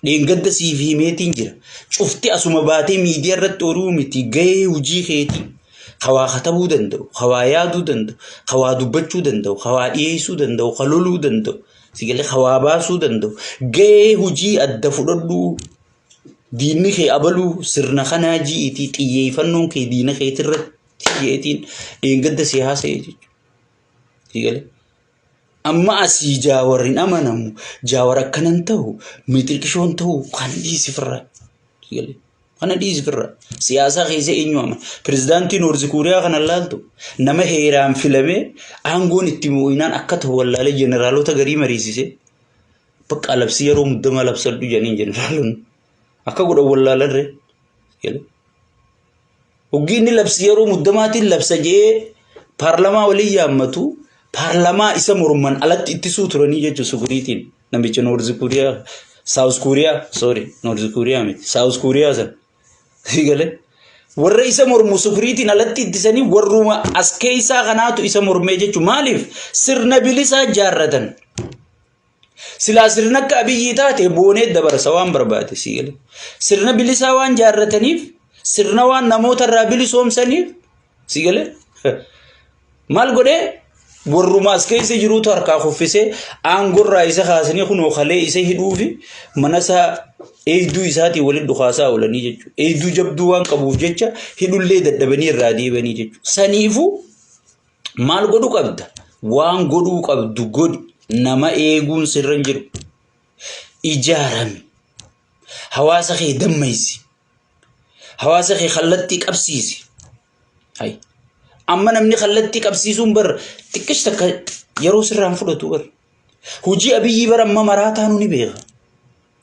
Dheengadda siif himeetiin jira. Cufti asuma baatee miidiyaa irratti horuu miti gahee hojii keetii. Ka waa katabuu danda'u, ka waa yaaduu danda'u, ka waa dubbachuu danda'u, ka waa dhiyeessuu danda'u, ka loluu danda'u, si galee ka waa baasuu danda'u. Gahee hojii adda fudhadhuu diinni kee abaluu sirna kanaa ji'iitii xiyyeeffannoon kee diina keetirratti jeetiin dheengadda si haasa'e jechuudha. Si galee. Amma asii jaawar hin amanamu. Jaawar akkanan ta'u mixirqishoon ta'u kana dhiisi firraa. Kana dhiisi firraa. Siyaasaa keessa eenyu amana? Pirezidaantii Noorzi Kuuriyaa kana laaltu nama heeraan filamee aangoon itti moo'inaan akka ta'u wallaalee jeneraalota garii mariisise. Bakka labsii yeroo muddamaa labsadhu jedhaniin jeneraalonni. Akka godhan wallaalarree. Hoggii inni labsi yeroo muddamaatiin labsa je'ee paarlamaa waliin yaammatu paarlamaa isa morman alatti ittisuu turanii jechuun sukuriitiin namicha Noorzi Kuuriyaa Saawus Kuuriyaa sorry Noorzi Kuuriyaa miti Saawus Kuuriyaa san galee warra isa mormu sukuriitiin alatti ittisanii warruma as keessaa kanaatu isa mormee jechuun maaliif sirna bilisaa jaarratan. Silaa sirna akka Abiyyii taate boonee dabarsa waan barbaade sii galee. Sirna bilisaa waan jaarrataniif sirna waan namoota irraa bilisoomsaniif sii galee. Maal godhee warruma as keessa jiruutu harkaa kuffisee aangorraa isa kaasanii kunoo kalee isa hidhuufi mana isaa eegduu isaatiin waliin dhukaasaa oolanii jechuudha. Eegduu jabduu waan qabuuf jecha hidhullee dadhabanii irraa deebanii jechuudha. Saniifuu Maal godhu qabda? Waan godhuu qabdu godhi. Nama eeguun sirra hin jiru. Ijaarami. Hawaasa kee dammaysi. Hawaasa kee kallattii qabsiisi. Hay. Amma namni kallattii qabsiisuun bar xiqqesh takka yeroo sirraan fudhatu bar. Hojii Abiyyii bara amma maraataa nu ni beeka.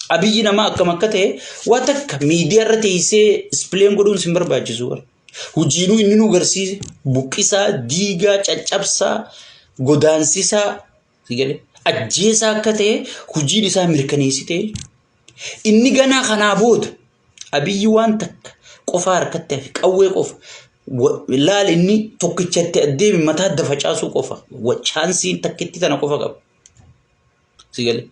Abiyyi nama akkam akka ta'e waa takka miidiyaa irra teessee ispleen godhuun sin barbaachisu bara. Hojiinuu inni nu garsiise buqqisaa, diigaa, caccabsaa, godaansisaa, si galee ajjeesaa akka ta'e hojiin isaa mirkaneessite. Inni ganaa kanaa booda Abiyyi waan takka qofaa harkatti hafe qawwee qofa. Laal inni tokkichatti addeemi mataa adda facaasuu qofa. Chaansiin takkitti tana qofa qaba. Si galee.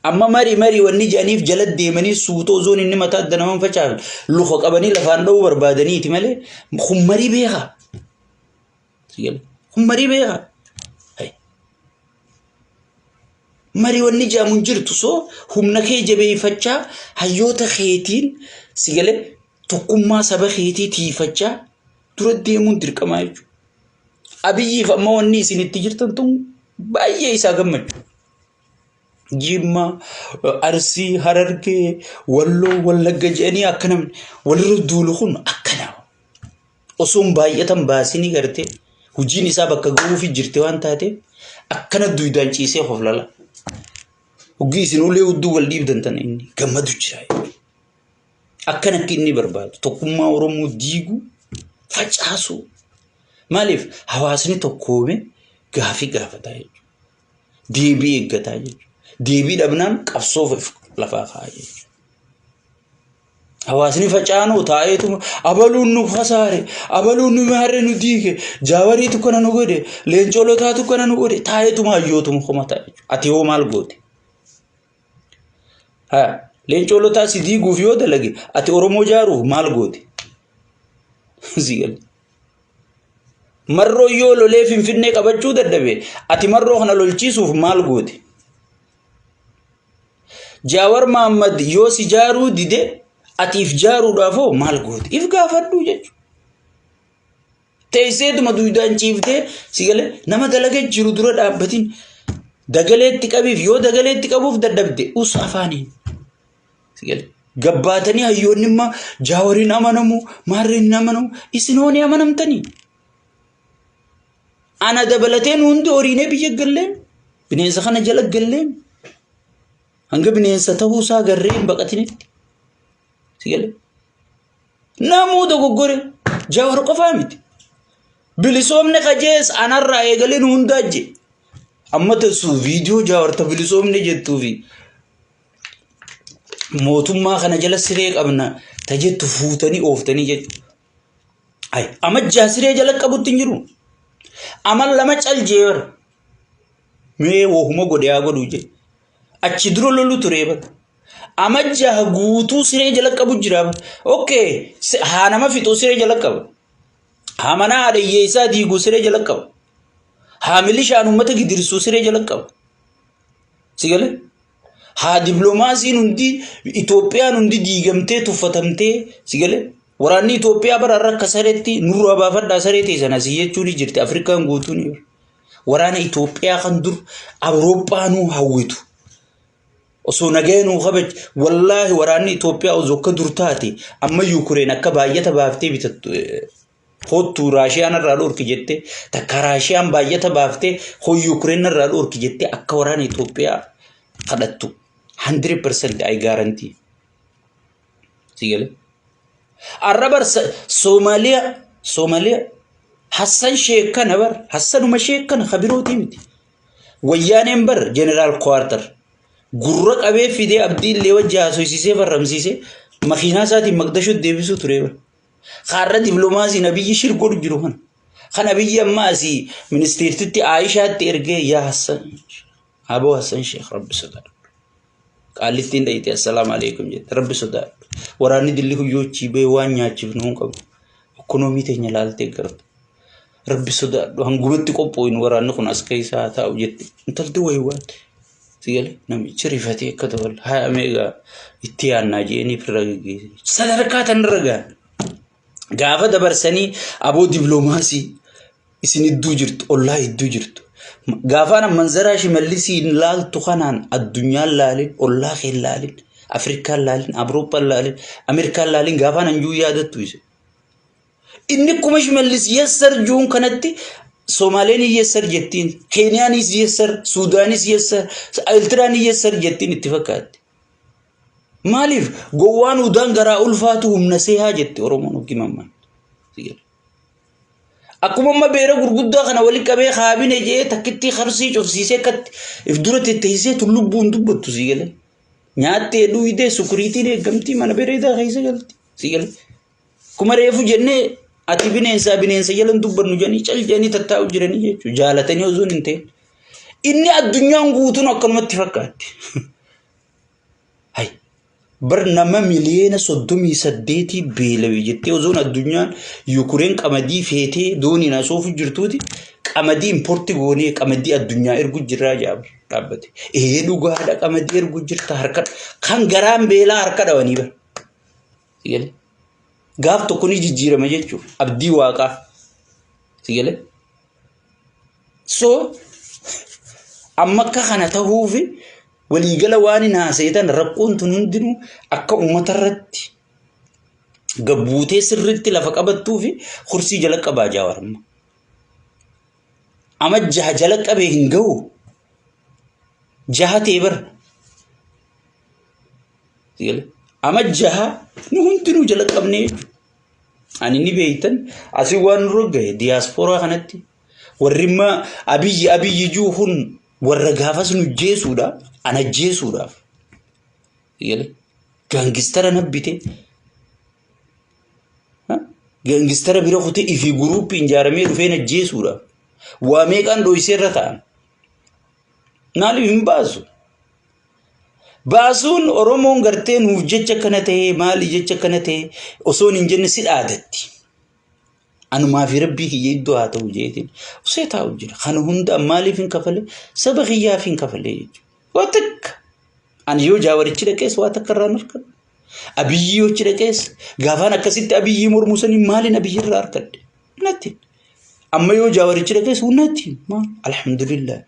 Amma mari mari wanni jedhaniif jala deemanii suutoo zoon inni mataa adda naman facaafne luka qabanii lafaan dha'uu barbaadaniiti malee kun marii beekaa. Kun marii beekaa. Marii wanni jedhamu hin jirtu soo humna kee jabeeffachaa hayyoota keetiin si galee tokkummaa saba keetii tiifachaa dura deemuun dirqamaa jechuudha. Abiyyiif amma wanni isin itti jirtan tun baay'ee isaa gammachu. Jimma, Arsii, Harargee, Walloo, Wallagga jedhanii akka namni walirra duulu kun akkana. Osoo hin baay'atan baasinii gartee hojiin isaa bakka ga'uufi jirti waan taateef akkana duydaan ciisee hoflala. Hoggii isin ulee hudduu wal dhiibdan tana inni gammadu jira. Akkana akka inni barbaadu tokkummaa Oromoo diiguu facaasuu. Maaliif hawaasni tokkoome gaafii gaafataa jechuudha. Deebii eeggataa jechuudha. Deebii dhabnaan qabsoof lafaa ka'a jechuudha. Hawaasni facaanoo taa'eetuma abaluun nu kasaare, abaluun nu maarree nu diige, jaawariitu kana nu godhe, leencoo lotaatu kana nu godhe taa'eetuma hayyootuma komata jechuudha. Ati hoo maal goote? Haa leencoo lotaa si diiguuf yoo dalage ati Oromoo jaaruuf maal goote? Si gale. Marroo yoo lolee Finfinnee qabachuu dadhabe ati marroo kana lolchiisuuf maal goote? Jaawar Mahaammad yoo si jaaruu dide ati if jaaruudhaaf hoo maal goote? If gaafadhu jechuudha. Teesseetuma duudaan ciiftee si galee nama dalaga jiru dura dhaabbatin dagaleetti qabiif yoo dagaleetti qabuuf dadhabde us afaaniin. Si galee gabbaatanii hayyoonni immoo jaawariin amanamu maarreen hin amanamu isin hoo ni amanamtanii? Ana dabalatee nu hundi horiinee biyya galleen bineensa kana jala galleen hanga bineensa ta'uu isaa garree hin baqatinitti. Si galee? Namuu dogoggore Jawar qofaa miti. Bilisoomni qajees anarraa eegalee nu hundaa je. Amma tassu viidiyoo Jawar ta bilisoomni jettuu fi mootummaa kana jala siree qabna ta jettu fuutanii ooftanii jechuudha. Ay, amma jaha siree jala qabutti hin jiru. Amma lama cal jee bara. Mee wohuma godhe haa godhu jee. Achi dura lolu ture bara. Amma jaha guutuu siree jala qabu jira bara. Okay, haa nama fixuu siree jala qaba. Haa mana haadha hiyyeessaa diiguu siree jala qaba. Haa milishaan uummata gidirsuu siree jala qaba. Si galee? Haa dippiloomaasiin hundi Itoophiyaan hundi diigamtee tuffatamtee si galee waraanni Itoophiyaa bara har'a akka sareetti nurraa baafadhaa saree teessan asii jechuun ni jirti Afrikaan guutuun waraana Itoophiyaa kan dur Awurooppaanuu hawwitu. Osoo nagaya nuu kabaj wallaahi waraanni Itoophiyaa osoo akka dur taate amma Yukureen akka baay'ata baaftee bitattu Kottu Raashiyaan irraa dhorki jette takka Raashiyaan baay'ata baaftee hoo Yuukireen irraa dhorki jette akka waraana Itoophiyaa kadhattu 100% I guarantee. Si galee? Arra bar Soomaaliyaa Soomaaliyaa Hassan Sheek kana bar Hassanuma Sheek kana kabirootii miti. Wayyaaneen bar Jeneraal Kuwaartar gurra qabee fidee Abdii illee wajji haasofsiisee farramsiisee makiinaa isaatiin Maqdashoo deebisuu ture bar. Kaarra diplomaasiin Abiyyi shir godhu jiru kana. Kan Abiyyi amma asii ministeertitti Aayishaatti ergee yaa Hassan Aboo Hassan Sheekh Rabbi sodaadhu. Qaallittiin dhayite assalaamu alaikum jette Rabbi sodaadhu. Waraanni dilli huyyoochii bee waan nyaachifnu hin qabu. Ikkonoomii teenya laaltee gartu. Rabbi sodaadhu hangumatti qophooynu waraanni kun as keessa haa taa'u jette. Intalti wayii waate. Sigale namichi rifatee akka ta'u haya meeqa itti yaannaa je'anii firra geggeesse. Sadarkaa tanarra gahan. Gaafa dabarsanii aboo dippiloomaasii isin idduu jirtu ollaa idduu jirtu. Gaafaan manzaraa shimallisiin laaltu kanaan addunyaan laalin ollaa kee laalin Afrikaan laalin Awurooppaan laalin Ameerikaan laalin gaafaan anjuu yaadattu isin. Inni akkuma Shimallis yes sir juun kanatti Somaaleen yes sir jettiin, Keeniyaanis yes sir, Suudaanis yes sir, Eertiraan yes sir jettiin itti fakkaatti. Maaliif gowwaan udaan garaa ulfaatu humna seehaa jetti Oromoon hoggi mammaan. Akkuma amma beera gurguddaa kana walitti qabee kaabine jee takkittii karsii cufsiisee akkatti if dura tetteessee tun lubbuun dubbattu sii galee. Nyaattee dhuydee sukuriitiin eeggamtii mana bareedaa keessa galti sii galee. Akkuma reefu jennee ati bineensaa bineensa jala hin dubbannu jedhanii cal jedhanii tattaa'u jiranii jechuudha. Jaalatanii osoo hin ta'in. Inni addunyaan guutuun akkanumatti fakkaatti. Hay bar nama miliyoona 38 beelawe jettee osoon addunyaan Yukureen qamadii feetee dooniin asoofu jirtuuti qamadii impoorti goonee qamadii addunyaa ergu jirraa jaa dhaabbate. Ee dhugaadha qamadii ergu jirta harka kan garaan beelaa harka dhawanii bar. Si galee? Gaaf tokko ni jijjiirama jechuudha. Abdii waaqaa. Si galee? So amma akka kana ta'uufi waliigala waan hin haasa'itan rakkoon tun hundinuu akka uummata irratti gabbuutee sirriitti lafa qabattuufi kursii jala qabaa Jawaar amma. Amma jaha jala qabee hin gahu. Jaha ta'e bara. Ama jaha nu hundinuu jala qabnee jechuudha. Ani ni beektan asii waan nurra gahe diyaaspooraa kanatti warri imma abiyyi abiyyi jiru kun warra gaafas nu jeesuudha ana jeesuudhaaf. Gaangistara na bite gaangistara bira kutee ifii guruuppiin ijaaramee dhufee na jeesuudhaaf. Waa meeqaan dhoysee irra ta'an. Maaliif hin baasu? Baasuun Oromoon gartee nuuf jecha akkana ta'ee maali jecha akkana ta'ee osoo hin jenne si dhaadatti. Anumaa fi rabbii kiyya iddoo haa ta'u jeetiin osoo taa'u jira. Kana hunda maaliif hin kafale? Saba kiyyaaf hin kafale jechuudha. Waa takka. Ani yoo Jaawarichi dhaqees waa takka irraa hin argadhu. Abiyyii yoo achi dhaqees gaafaan akkasitti Abiyyii mormuu sanii maaliin Abiyyii irraa argadhe? Natti. Amma yoo Jaawarichi dhaqees natti. Maal? Alhamdulillah.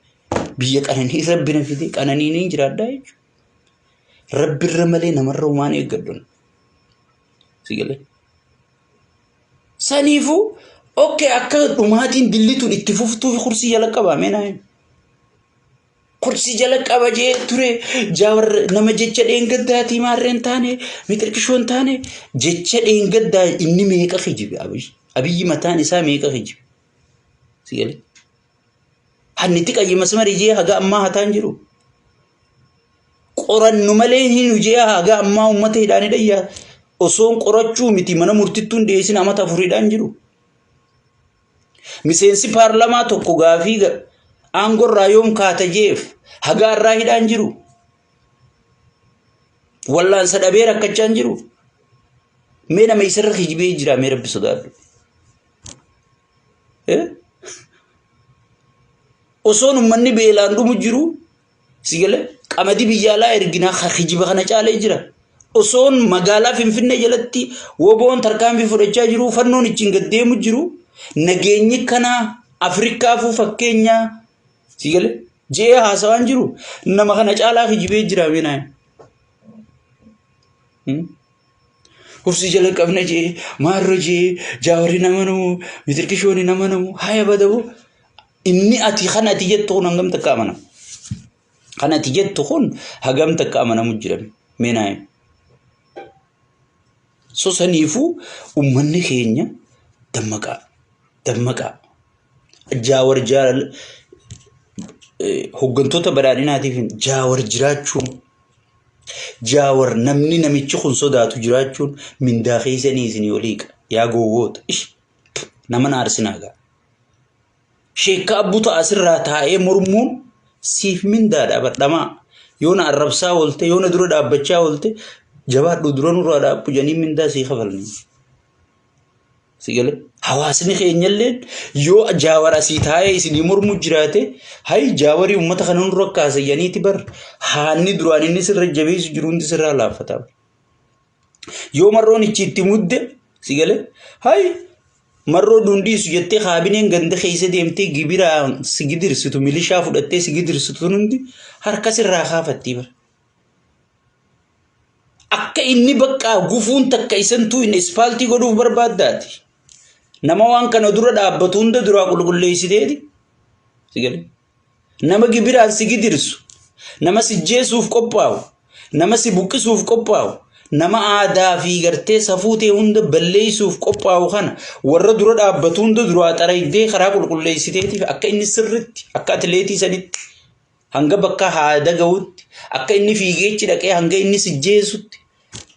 Biyya qananii Rabbi na fide qananii niin jiraadhaa jechuudha. Rabbirra malee namarra homaan eeggadhu. Si galee? Saniifuu okkee akka dhumaatiin dillituun itti fuftuuf kursii jala qabaa mee naa himi. Kursii jala qaba jee ture Jaawar nama jecha dheengaddaatii maarreen taane mixirqishoo hin taane jecha dheengaddaa inni meeqa kijibe Abiyyi. Abiyyi mataan isaa meeqa kijibe. Si galee? Hanniti qayyi masmarii jee haga ammaa hataan jiru. Qorannu malee hin hojii haga ammaa uummata hidhaanii dhayyaa osoon qorachuu miti mana murtittuun dhiyeessin amata afuriidhaan jiru. Miseensi paarlamaa tokko gaafii aangorraa yoom kaata jeef haga har'aa hidhaan jiru. Wallaansa dhabee rakkachaa hin jiru. Mee nama isarra kijibee jira mee rabbi sodaadhu. Osoon uummanni beelaan dhumu jiru si galee qamadii biyya alaa erginaa kijiba kana caalee jira. Osoon magaalaa Finfinnee jalatti woboon tarkaanfii fudhachaa jiru fannoon ittiin gad deemu jiru nageenyi kana Afrikaafuu fakkeenyaa si galee je'ee haasawaan jiru nama kana caalaa kijibee jira meenaa. Kursii jala qabna jee maarro jee jaawarri nama namu mitirkishooni nama namu haya badabu inni ati kan ati jettu kun hangam takka amanama. Kan ati jettu kun hagam takka amanamu jira mee naa himi. So saniifuu ummanni keenya dammaqaa dammaqaa. Jaawar jaal hooggantoota badhaadhinaatiif jaawar jiraachuun Jaawar namni namichi kun sodaatu jiraachuun mindaa keessanii isinii ol hiiqa. Yaa gowwoota. Ish. Nama na aarsinaa gaa. Sheekka abbu ta'a asirraa taa'ee mormuun siif mindaadha badhamaa. Yoo na arrabsaa oolte, yoo na dura dhaabbachaa oolte, jabaadhu dura nurraa dhaabbu jedhanii mindaa sii kafalanii. Si galee? Hawaasni keenyallee yoo jaawar asii taa'ee isinii mormu jiraate hayi jaawarii uummata kana nurra kaasa jedhaniiti bar haanni duraan inni sirra jabeessu jiru hundi sirraa laaffata. Yoo marroon ichi itti mudde si galee hayi marroo dundiisu jettee kaabineen ganda keessa deemtee gibiraan si gidirsitu milishaa fudhattee si gidirsitu hundi harka sirraa kaafattii bara. Akka inni baqqaa gufuun takka isantuu inni ispaaltii godhuuf barbaaddaati. Nama waan kana dura dhaabbatu hunda duraa qulqulleessiteeti. Si galee? Nama gibiraan si gidirsu, nama si jeesuuf qophaa'u, nama si buqqisuuf qophaa'u, nama aadaa fi gartee safuu ta'e hunda balleessuuf qophaa'u kana warra dura dhaabbatu hunda duraa xaraygdee karaa qulqulleessiteetiif akka inni sirritti akka atileetii sanitti hanga bakka haada gahutti akka inni fiigeechi dhaqee hanga inni sijjeessutti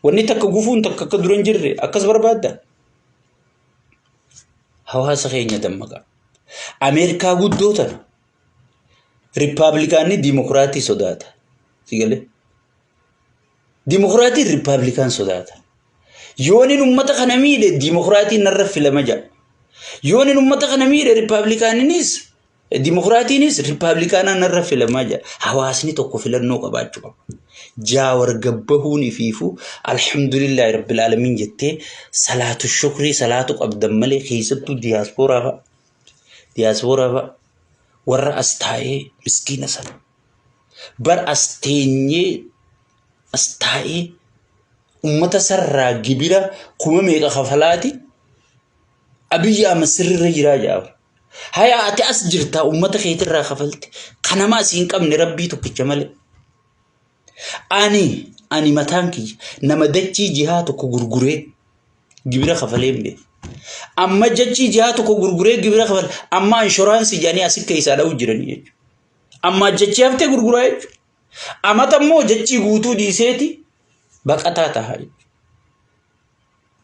wanni takka gufuun takka akka dura hin jirre akkas barbaadda. Hawaasa keenya dammaqaa. Ameerikaa guddoo tana Rippaablikaanni Dimokiraatii sodaata. Si galee? Dimokiraatiin Rippaablikaan sodaata. Yoonin uummata kana miidhe Dimokiraatiin narra filama jedha. Yoonin uummata kana miidhe Rippaablikaaninis Dimokiraatiinis Rippaablikaanaan narra filamaa jedha. Hawaasni tokko filannoo qabaachuu qaba. Jaawar gabbahuun ifiifuu alhamdulillaahi rabbil aalamiin jettee salaatu shukrii salaatu qabdan malee keessattuu diyaaspooraa fa'a. Diyaaspooraa fa'a warra as taa'ee miskiina sana. Bar as teenyee as taa'ee ummata sarraa gibira kuma meeqa kafalaati Abiyyi Ahmad sirriirra jiraa jedha. Haya ati as jirtaa ummata keetirraa kafalte ka nama asii hin qabne rabbii tokkicha malee. Ani mataan kiyya nama dachii jihaa tokko gurguree gibira kafalee hin beeku. Amma dachii jihaa tokko gurguree gibira kafale amma inshuraansii jedhanii asi keessaa dha'u jiranii jechuudha. Amma jechii haftee gurguraa jechuudha. Amata immoo jechii guutuu dhiiseeti baqataa ta'a jechuudha.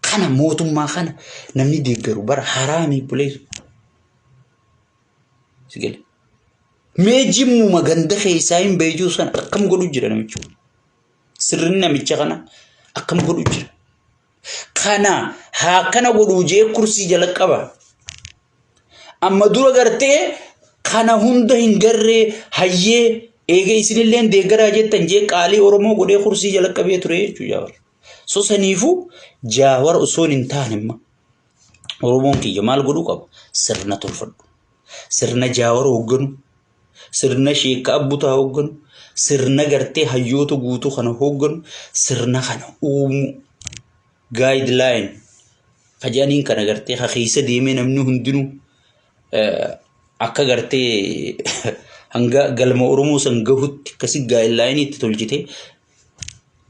Kana mootummaa kana namni deeggaru bara haraamii buleessu. Si gale. Mee jimmuma ganda keessaa hin beekuu sana akkam godhu jira namichi kun. Sirni namicha kana akkam godhu jira. Kana haa akkana godhuu jee kursii jala qaba. Amma dura gartee kana hunda hin garree hayyee Eega isinilleen deeggaraa jettan jee qaalii Oromoo godhee kursii jala qabee ture jechuudha Jaawar. So saniifuu Jaawar osoo hin taane imma Oromoon kiyya maal godhuu qaba? Sirna tolfadhu. Sirna Jaawar hoogganu, sirna Sheekka Abbutaa hoogganu, sirna gartee hayyoota guutuu kana hoogganu, sirna kana uumuu. Guideline kajaaniin kana gartee ka keessa deemee namni hundinuu akka gartee hanga galma Oromoo san gahutti akkasi guideline itti tolchitee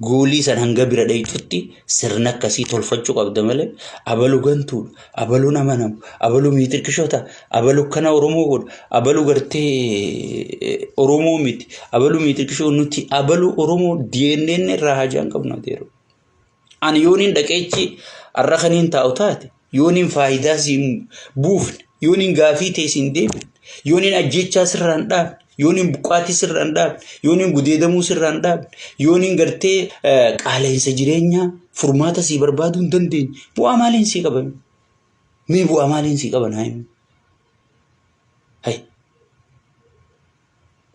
goolii san hanga bira dhayxutti sirna akkasii tolfachuu qabda malee abalu gantuudha, abaluun amanamu, abalu miitirkishota, abalu kana Oromoo godha, abalu gartee Oromoo miti, abalu miitirkishoo nuti abalu Oromoo DNA irraa haajaan qabnu adeero. Ani yooniin dhaqeechi har'a kaniin taa'u taate, yooniin faayidaa siin buufne, yooniin gaafii ta'e siin deebifne, yooniin ajjeechaa sirraan dhaabne, yooniin buqqaatii sirraan dhaabne, yooniin gudeedamuu sirraan dhaabne, yooniin gartee qaala'insa jireenyaa furmaata sii barbaaduu hin dandeenye, bu'aa maaliin sii qabame? Mee bu'aa maaliin sii qaban haa himu? Hay.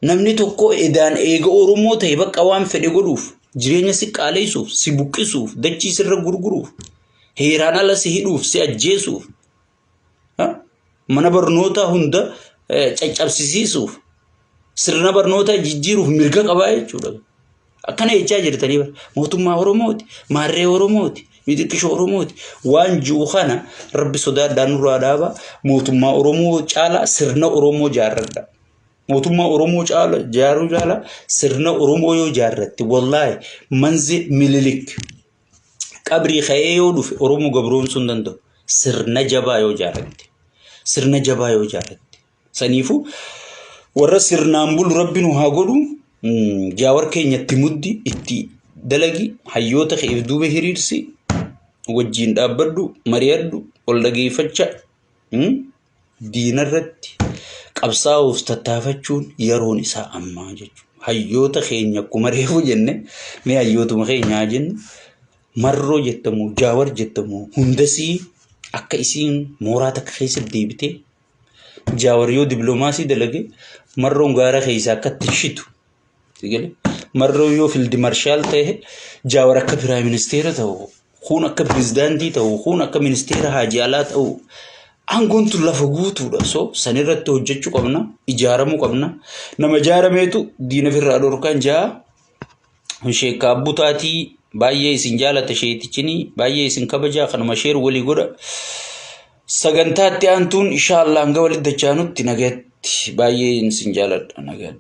Namni tokko edaan eega Oromoo ta'e bakka waan fedhe godhuuf, jireenya si qaaleessuuf, si buqqisuuf, dachii sirra gurguruuf, heeraan ala si hidhuuf, si ajjeesuuf, mana barnootaa hunda caccabsisiisuuf, sirna barnootaa jijjiiruuf mirga qabaa jechuudha. Akkana jechaa jirtanii bara. Mootummaa Oromooti, maarree Oromooti, mixiqqishoo Oromooti. Waan jiru kana rabbi sodaadhaa nurraa dhaaba. Mootummaa Oromoo caalaa sirna Oromoo jaarradha. Mootummaa Oromoo caala jaaruu caala sirna Oromoo yoo jaarratte wallaahi manzi mililik qabrii ka'ee yoo dhufe Oromoo gabroomsuu hin danda'u. Sirna jabaa yoo jaarratte. Sirna jabaa yoo jaarratte. Saniifuu warra sirnaan bulu rabbi nu haa godhu. Jaawar keenya itti muddi itti dalagi hayyoota keef duuba hiriirsi wajjiin dhaabbadhu mari'adhu ol dhageeffacha diinarratti qabsaa'uuf tattaafachuun yeroon isaa ammaa jechuudha. Hayyoota keenya akkuma reefu jenne mee hayyootuma keenya haa jennu marroo jettamu jaawar jettamu hundasii akka isiin mooraa takka keessa deebitee Jaawar yoo dippiloomaasii dalage marroon gaara keessaa akka itti shitu. Marroon yoo fildi marshaal ta'e Jaawar akka piraayim ministeera ta'u, kuun akka pirezidaantii ta'u, kuun akka ministeera haajii alaa ta'u. Aangoon tun lafa guutuudha. So sanirratti hojjechuu qabna, ijaaramuu qabna. Nama ijaarameetu diina ofirraa dhorkaan ja'a. Sheekka Abbutaatii baay'ee isin jaalata sheetichinii baay'ee isin kabajaa kanuma sheer walii godha. Sagantaa itti aantuun inshaallah hanga walitti dachaanutti nagayatti baay'ee isin jaaladha nagayatti.